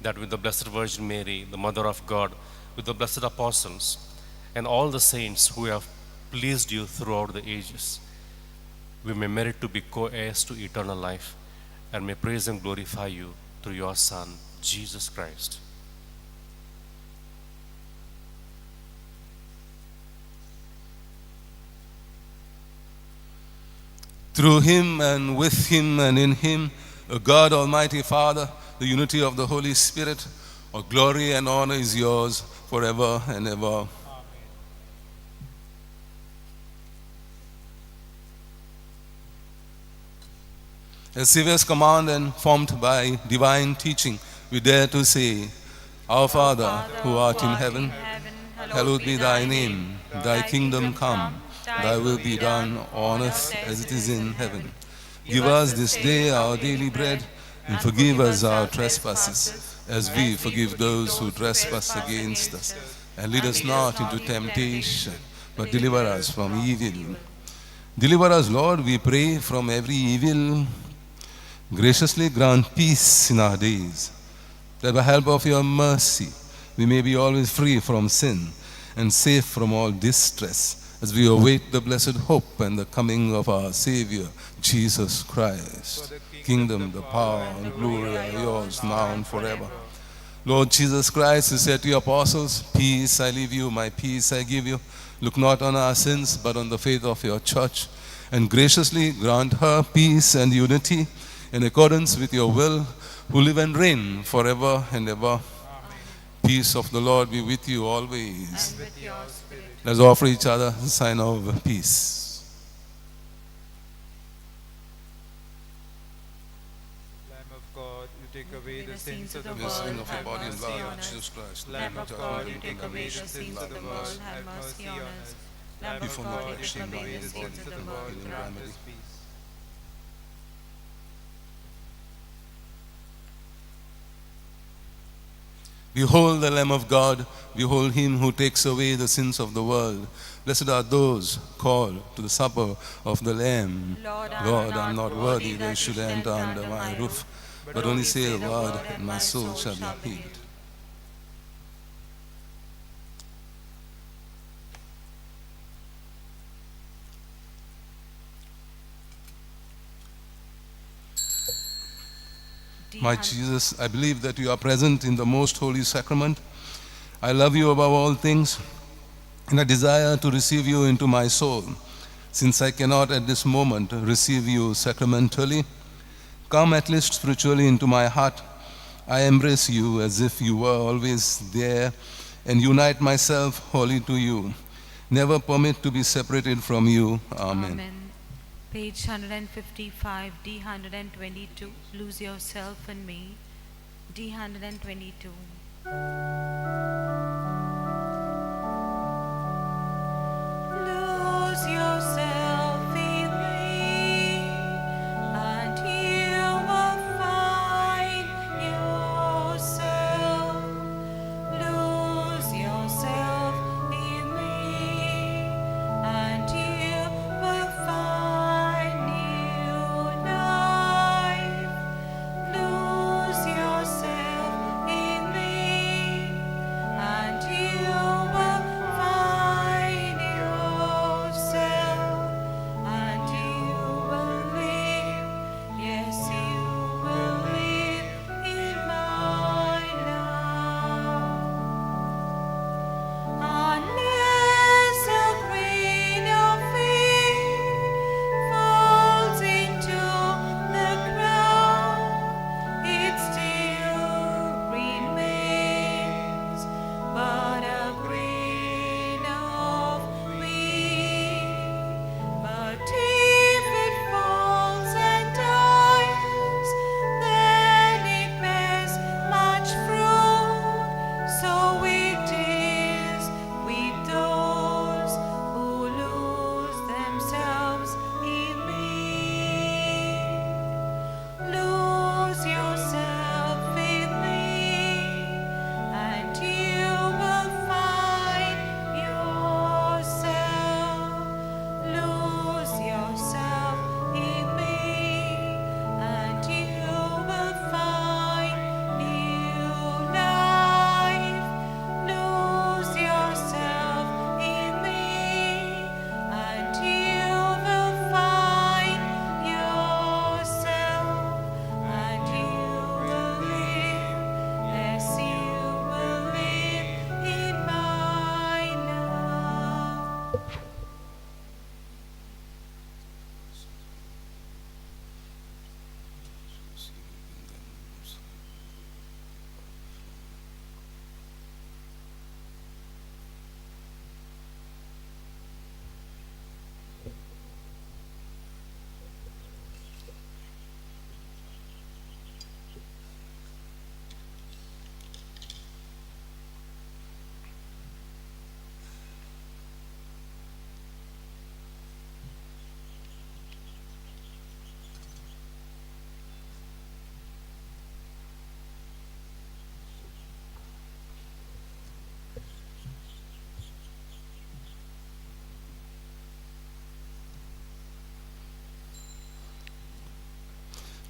that with the Blessed Virgin Mary, the Mother of God, with the blessed apostles, and all the saints who have pleased you throughout the ages, we may merit to be co-heirs to eternal life, and may praise and glorify you through your Son, Jesus Christ. Through him and with him and in him, O God Almighty Father, the unity of the Holy Spirit, all glory and honor is yours forever and ever. Amen. As Saviour's command and formed by divine teaching, we dare to say, Our Father, who art in heaven, hallowed be thy name. Thy kingdom come, thy will be done on earth as it is in heaven. Give us this day our daily bread, and forgive us our trespasses, as we forgive those who trespass against us. And lead us not into temptation, but deliver us from evil. Deliver us, Lord, we pray, from every evil. Graciously grant peace in our days, that by help of your mercy we may be always free from sin and safe from all distress, as we await the blessed hope and the coming of our Savior, Jesus Christ. Kingdom, the power, and glory are yours now and forever. Lord Jesus Christ, who said to your apostles, Peace I leave you, my peace I give you. Look not on our sins, but on the faith of your church, and graciously grant her peace and unity in accordance with your will, who live and reign forever and ever. Amen. Peace of the Lord be with you always. And with your spirit. Let's offer each other a sign of peace. Lamb of God, you take away the sins of the The world, sin of your have body and mercy blood on of us. Jesus Christ. Lamb of God, you take away the sins of the world, have mercy on us. Lamb of Before God, you the take away the sins of the world, grant us peace. Behold the Lamb of God, behold him who takes away the sins of the world. Blessed are those called to the supper of the Lamb. Lord, I am not worthy they should enter under my roof, but only say the word, and my soul shall be healed. My Jesus, I believe that you are present in the most holy sacrament. I love you above all things, and I desire to receive you into my soul. Since I cannot at this moment receive you sacramentally, come at least spiritually into my heart. I embrace you as if you were always there, and unite myself wholly to you. Never permit to be separated from you. Amen. Amen. Page 155, D122, Lose Yourself in Me, D122. Lose yourself in me, and you will find yourself. Lose yourself in me, and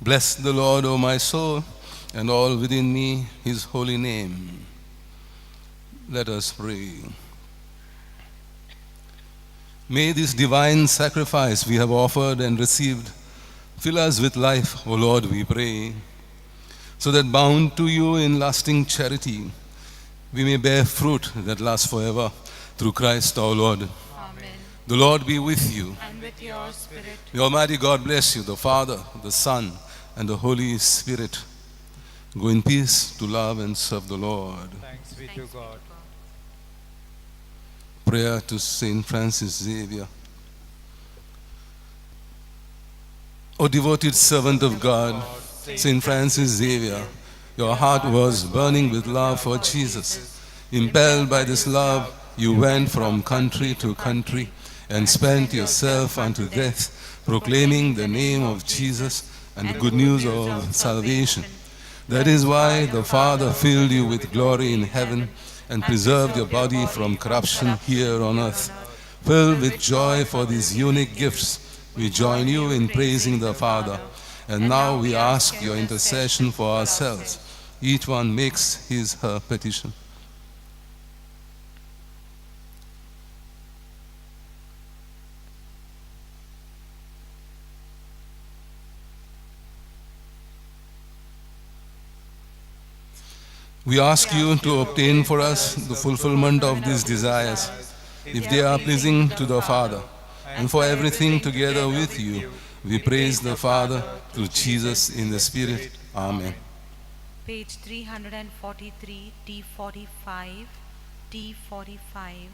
Bless the Lord, O my soul, and all within me, his holy name. Let us pray. May this divine sacrifice we have offered and received fill us with life, O Lord, we pray, so that bound to you in lasting charity, we may bear fruit that lasts forever through Christ our Lord. Amen. The Lord be with you. And with your spirit. May Almighty God bless you, the Father, the Son, and the Holy Spirit. Go in peace to love and serve the Lord. Thanks be to God. Prayer to Saint Francis Xavier. O devoted servant of God, Saint Francis Xavier, your heart was burning with love for Jesus. Impelled by this love, you went from country to country and spent yourself unto death, proclaiming the name of Jesus and the good news of salvation. That is why the Father filled you with glory in heaven and preserved your body from corruption here on earth. Filled with joy for these unique gifts, we join you in praising the Father. And now we ask your intercession for ourselves. Each one makes his her petition. We ask you to obtain for us the fulfillment of these desires, if they are pleasing to the Father, and for everything together with you, we praise the Father through Jesus in the Spirit. Amen. Page 343, T45, T45.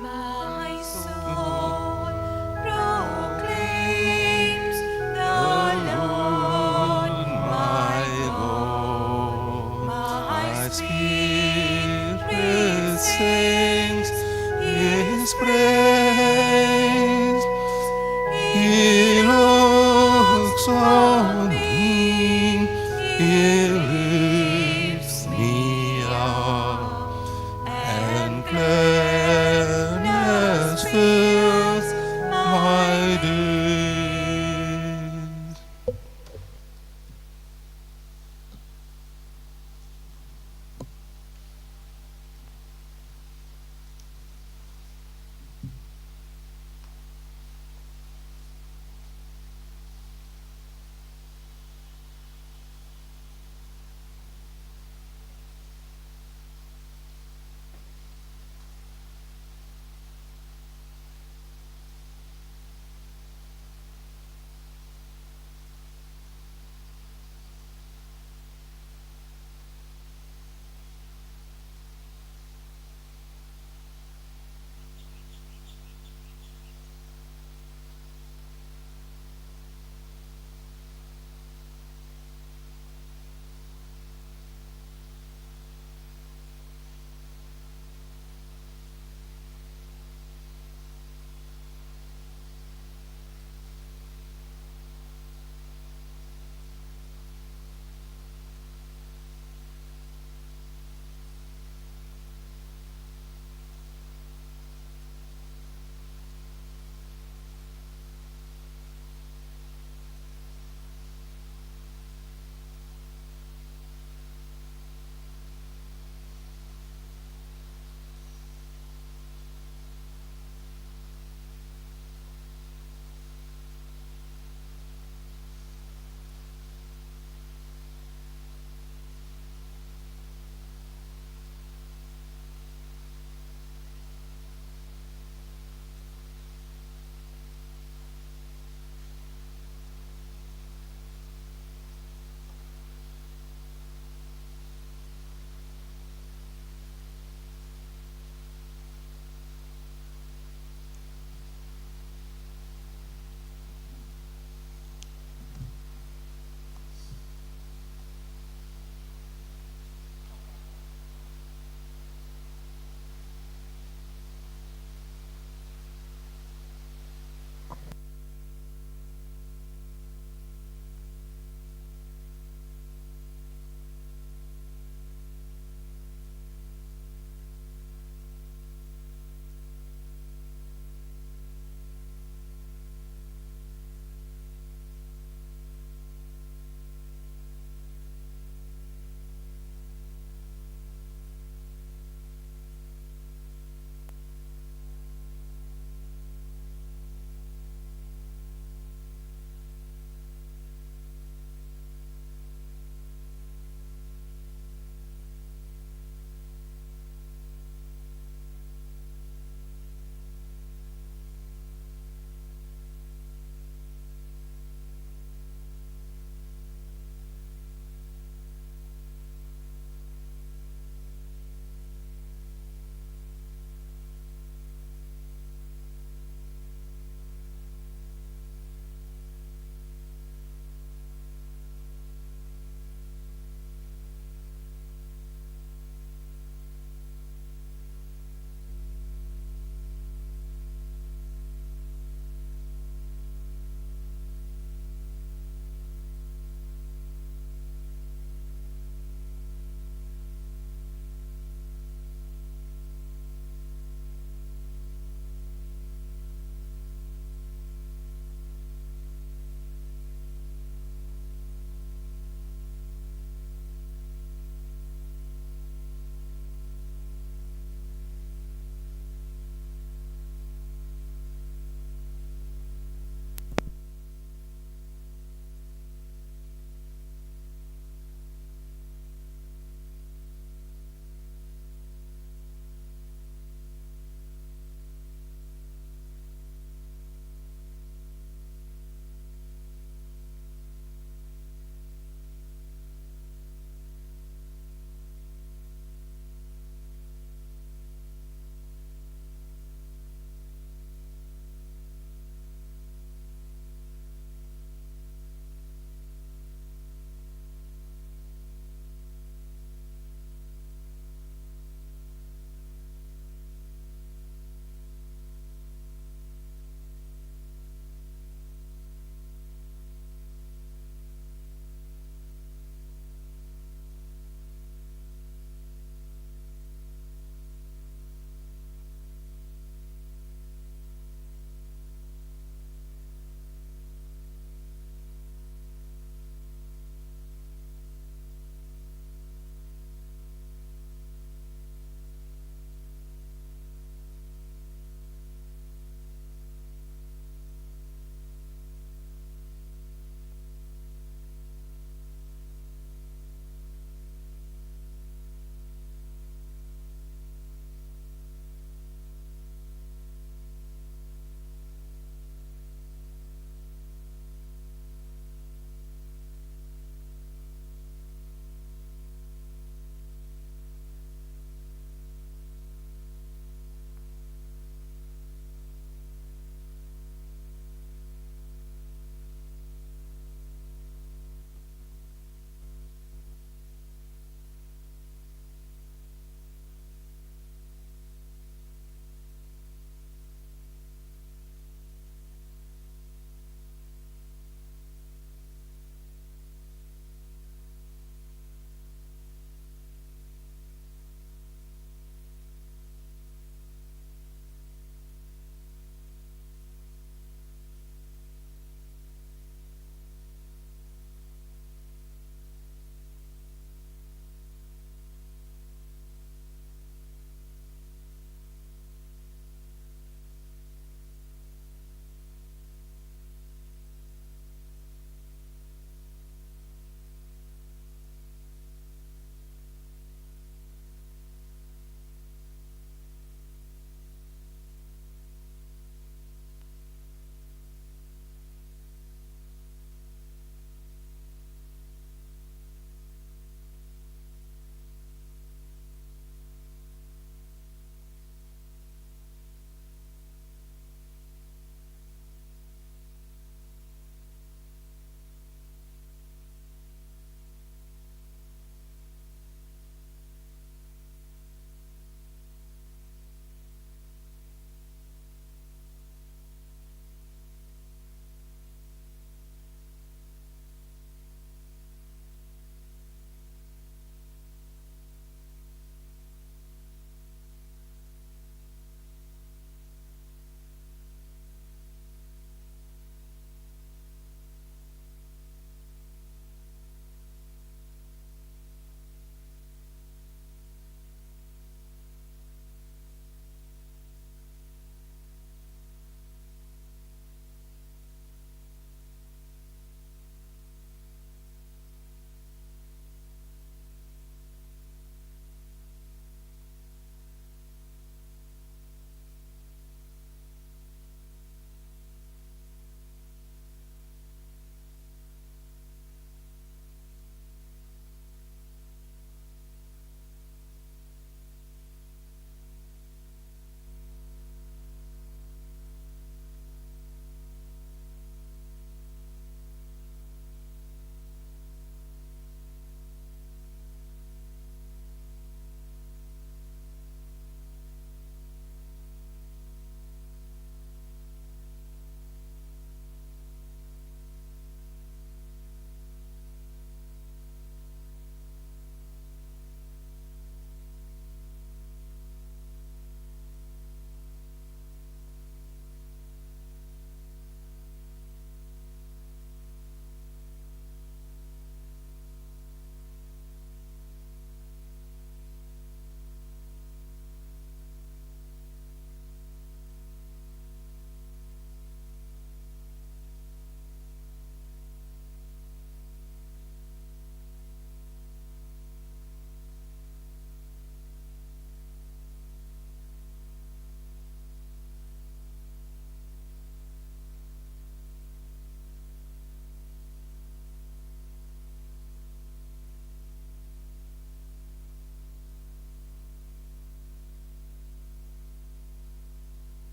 My soul proclaims the Lord, my God. My spirit sings His praise. His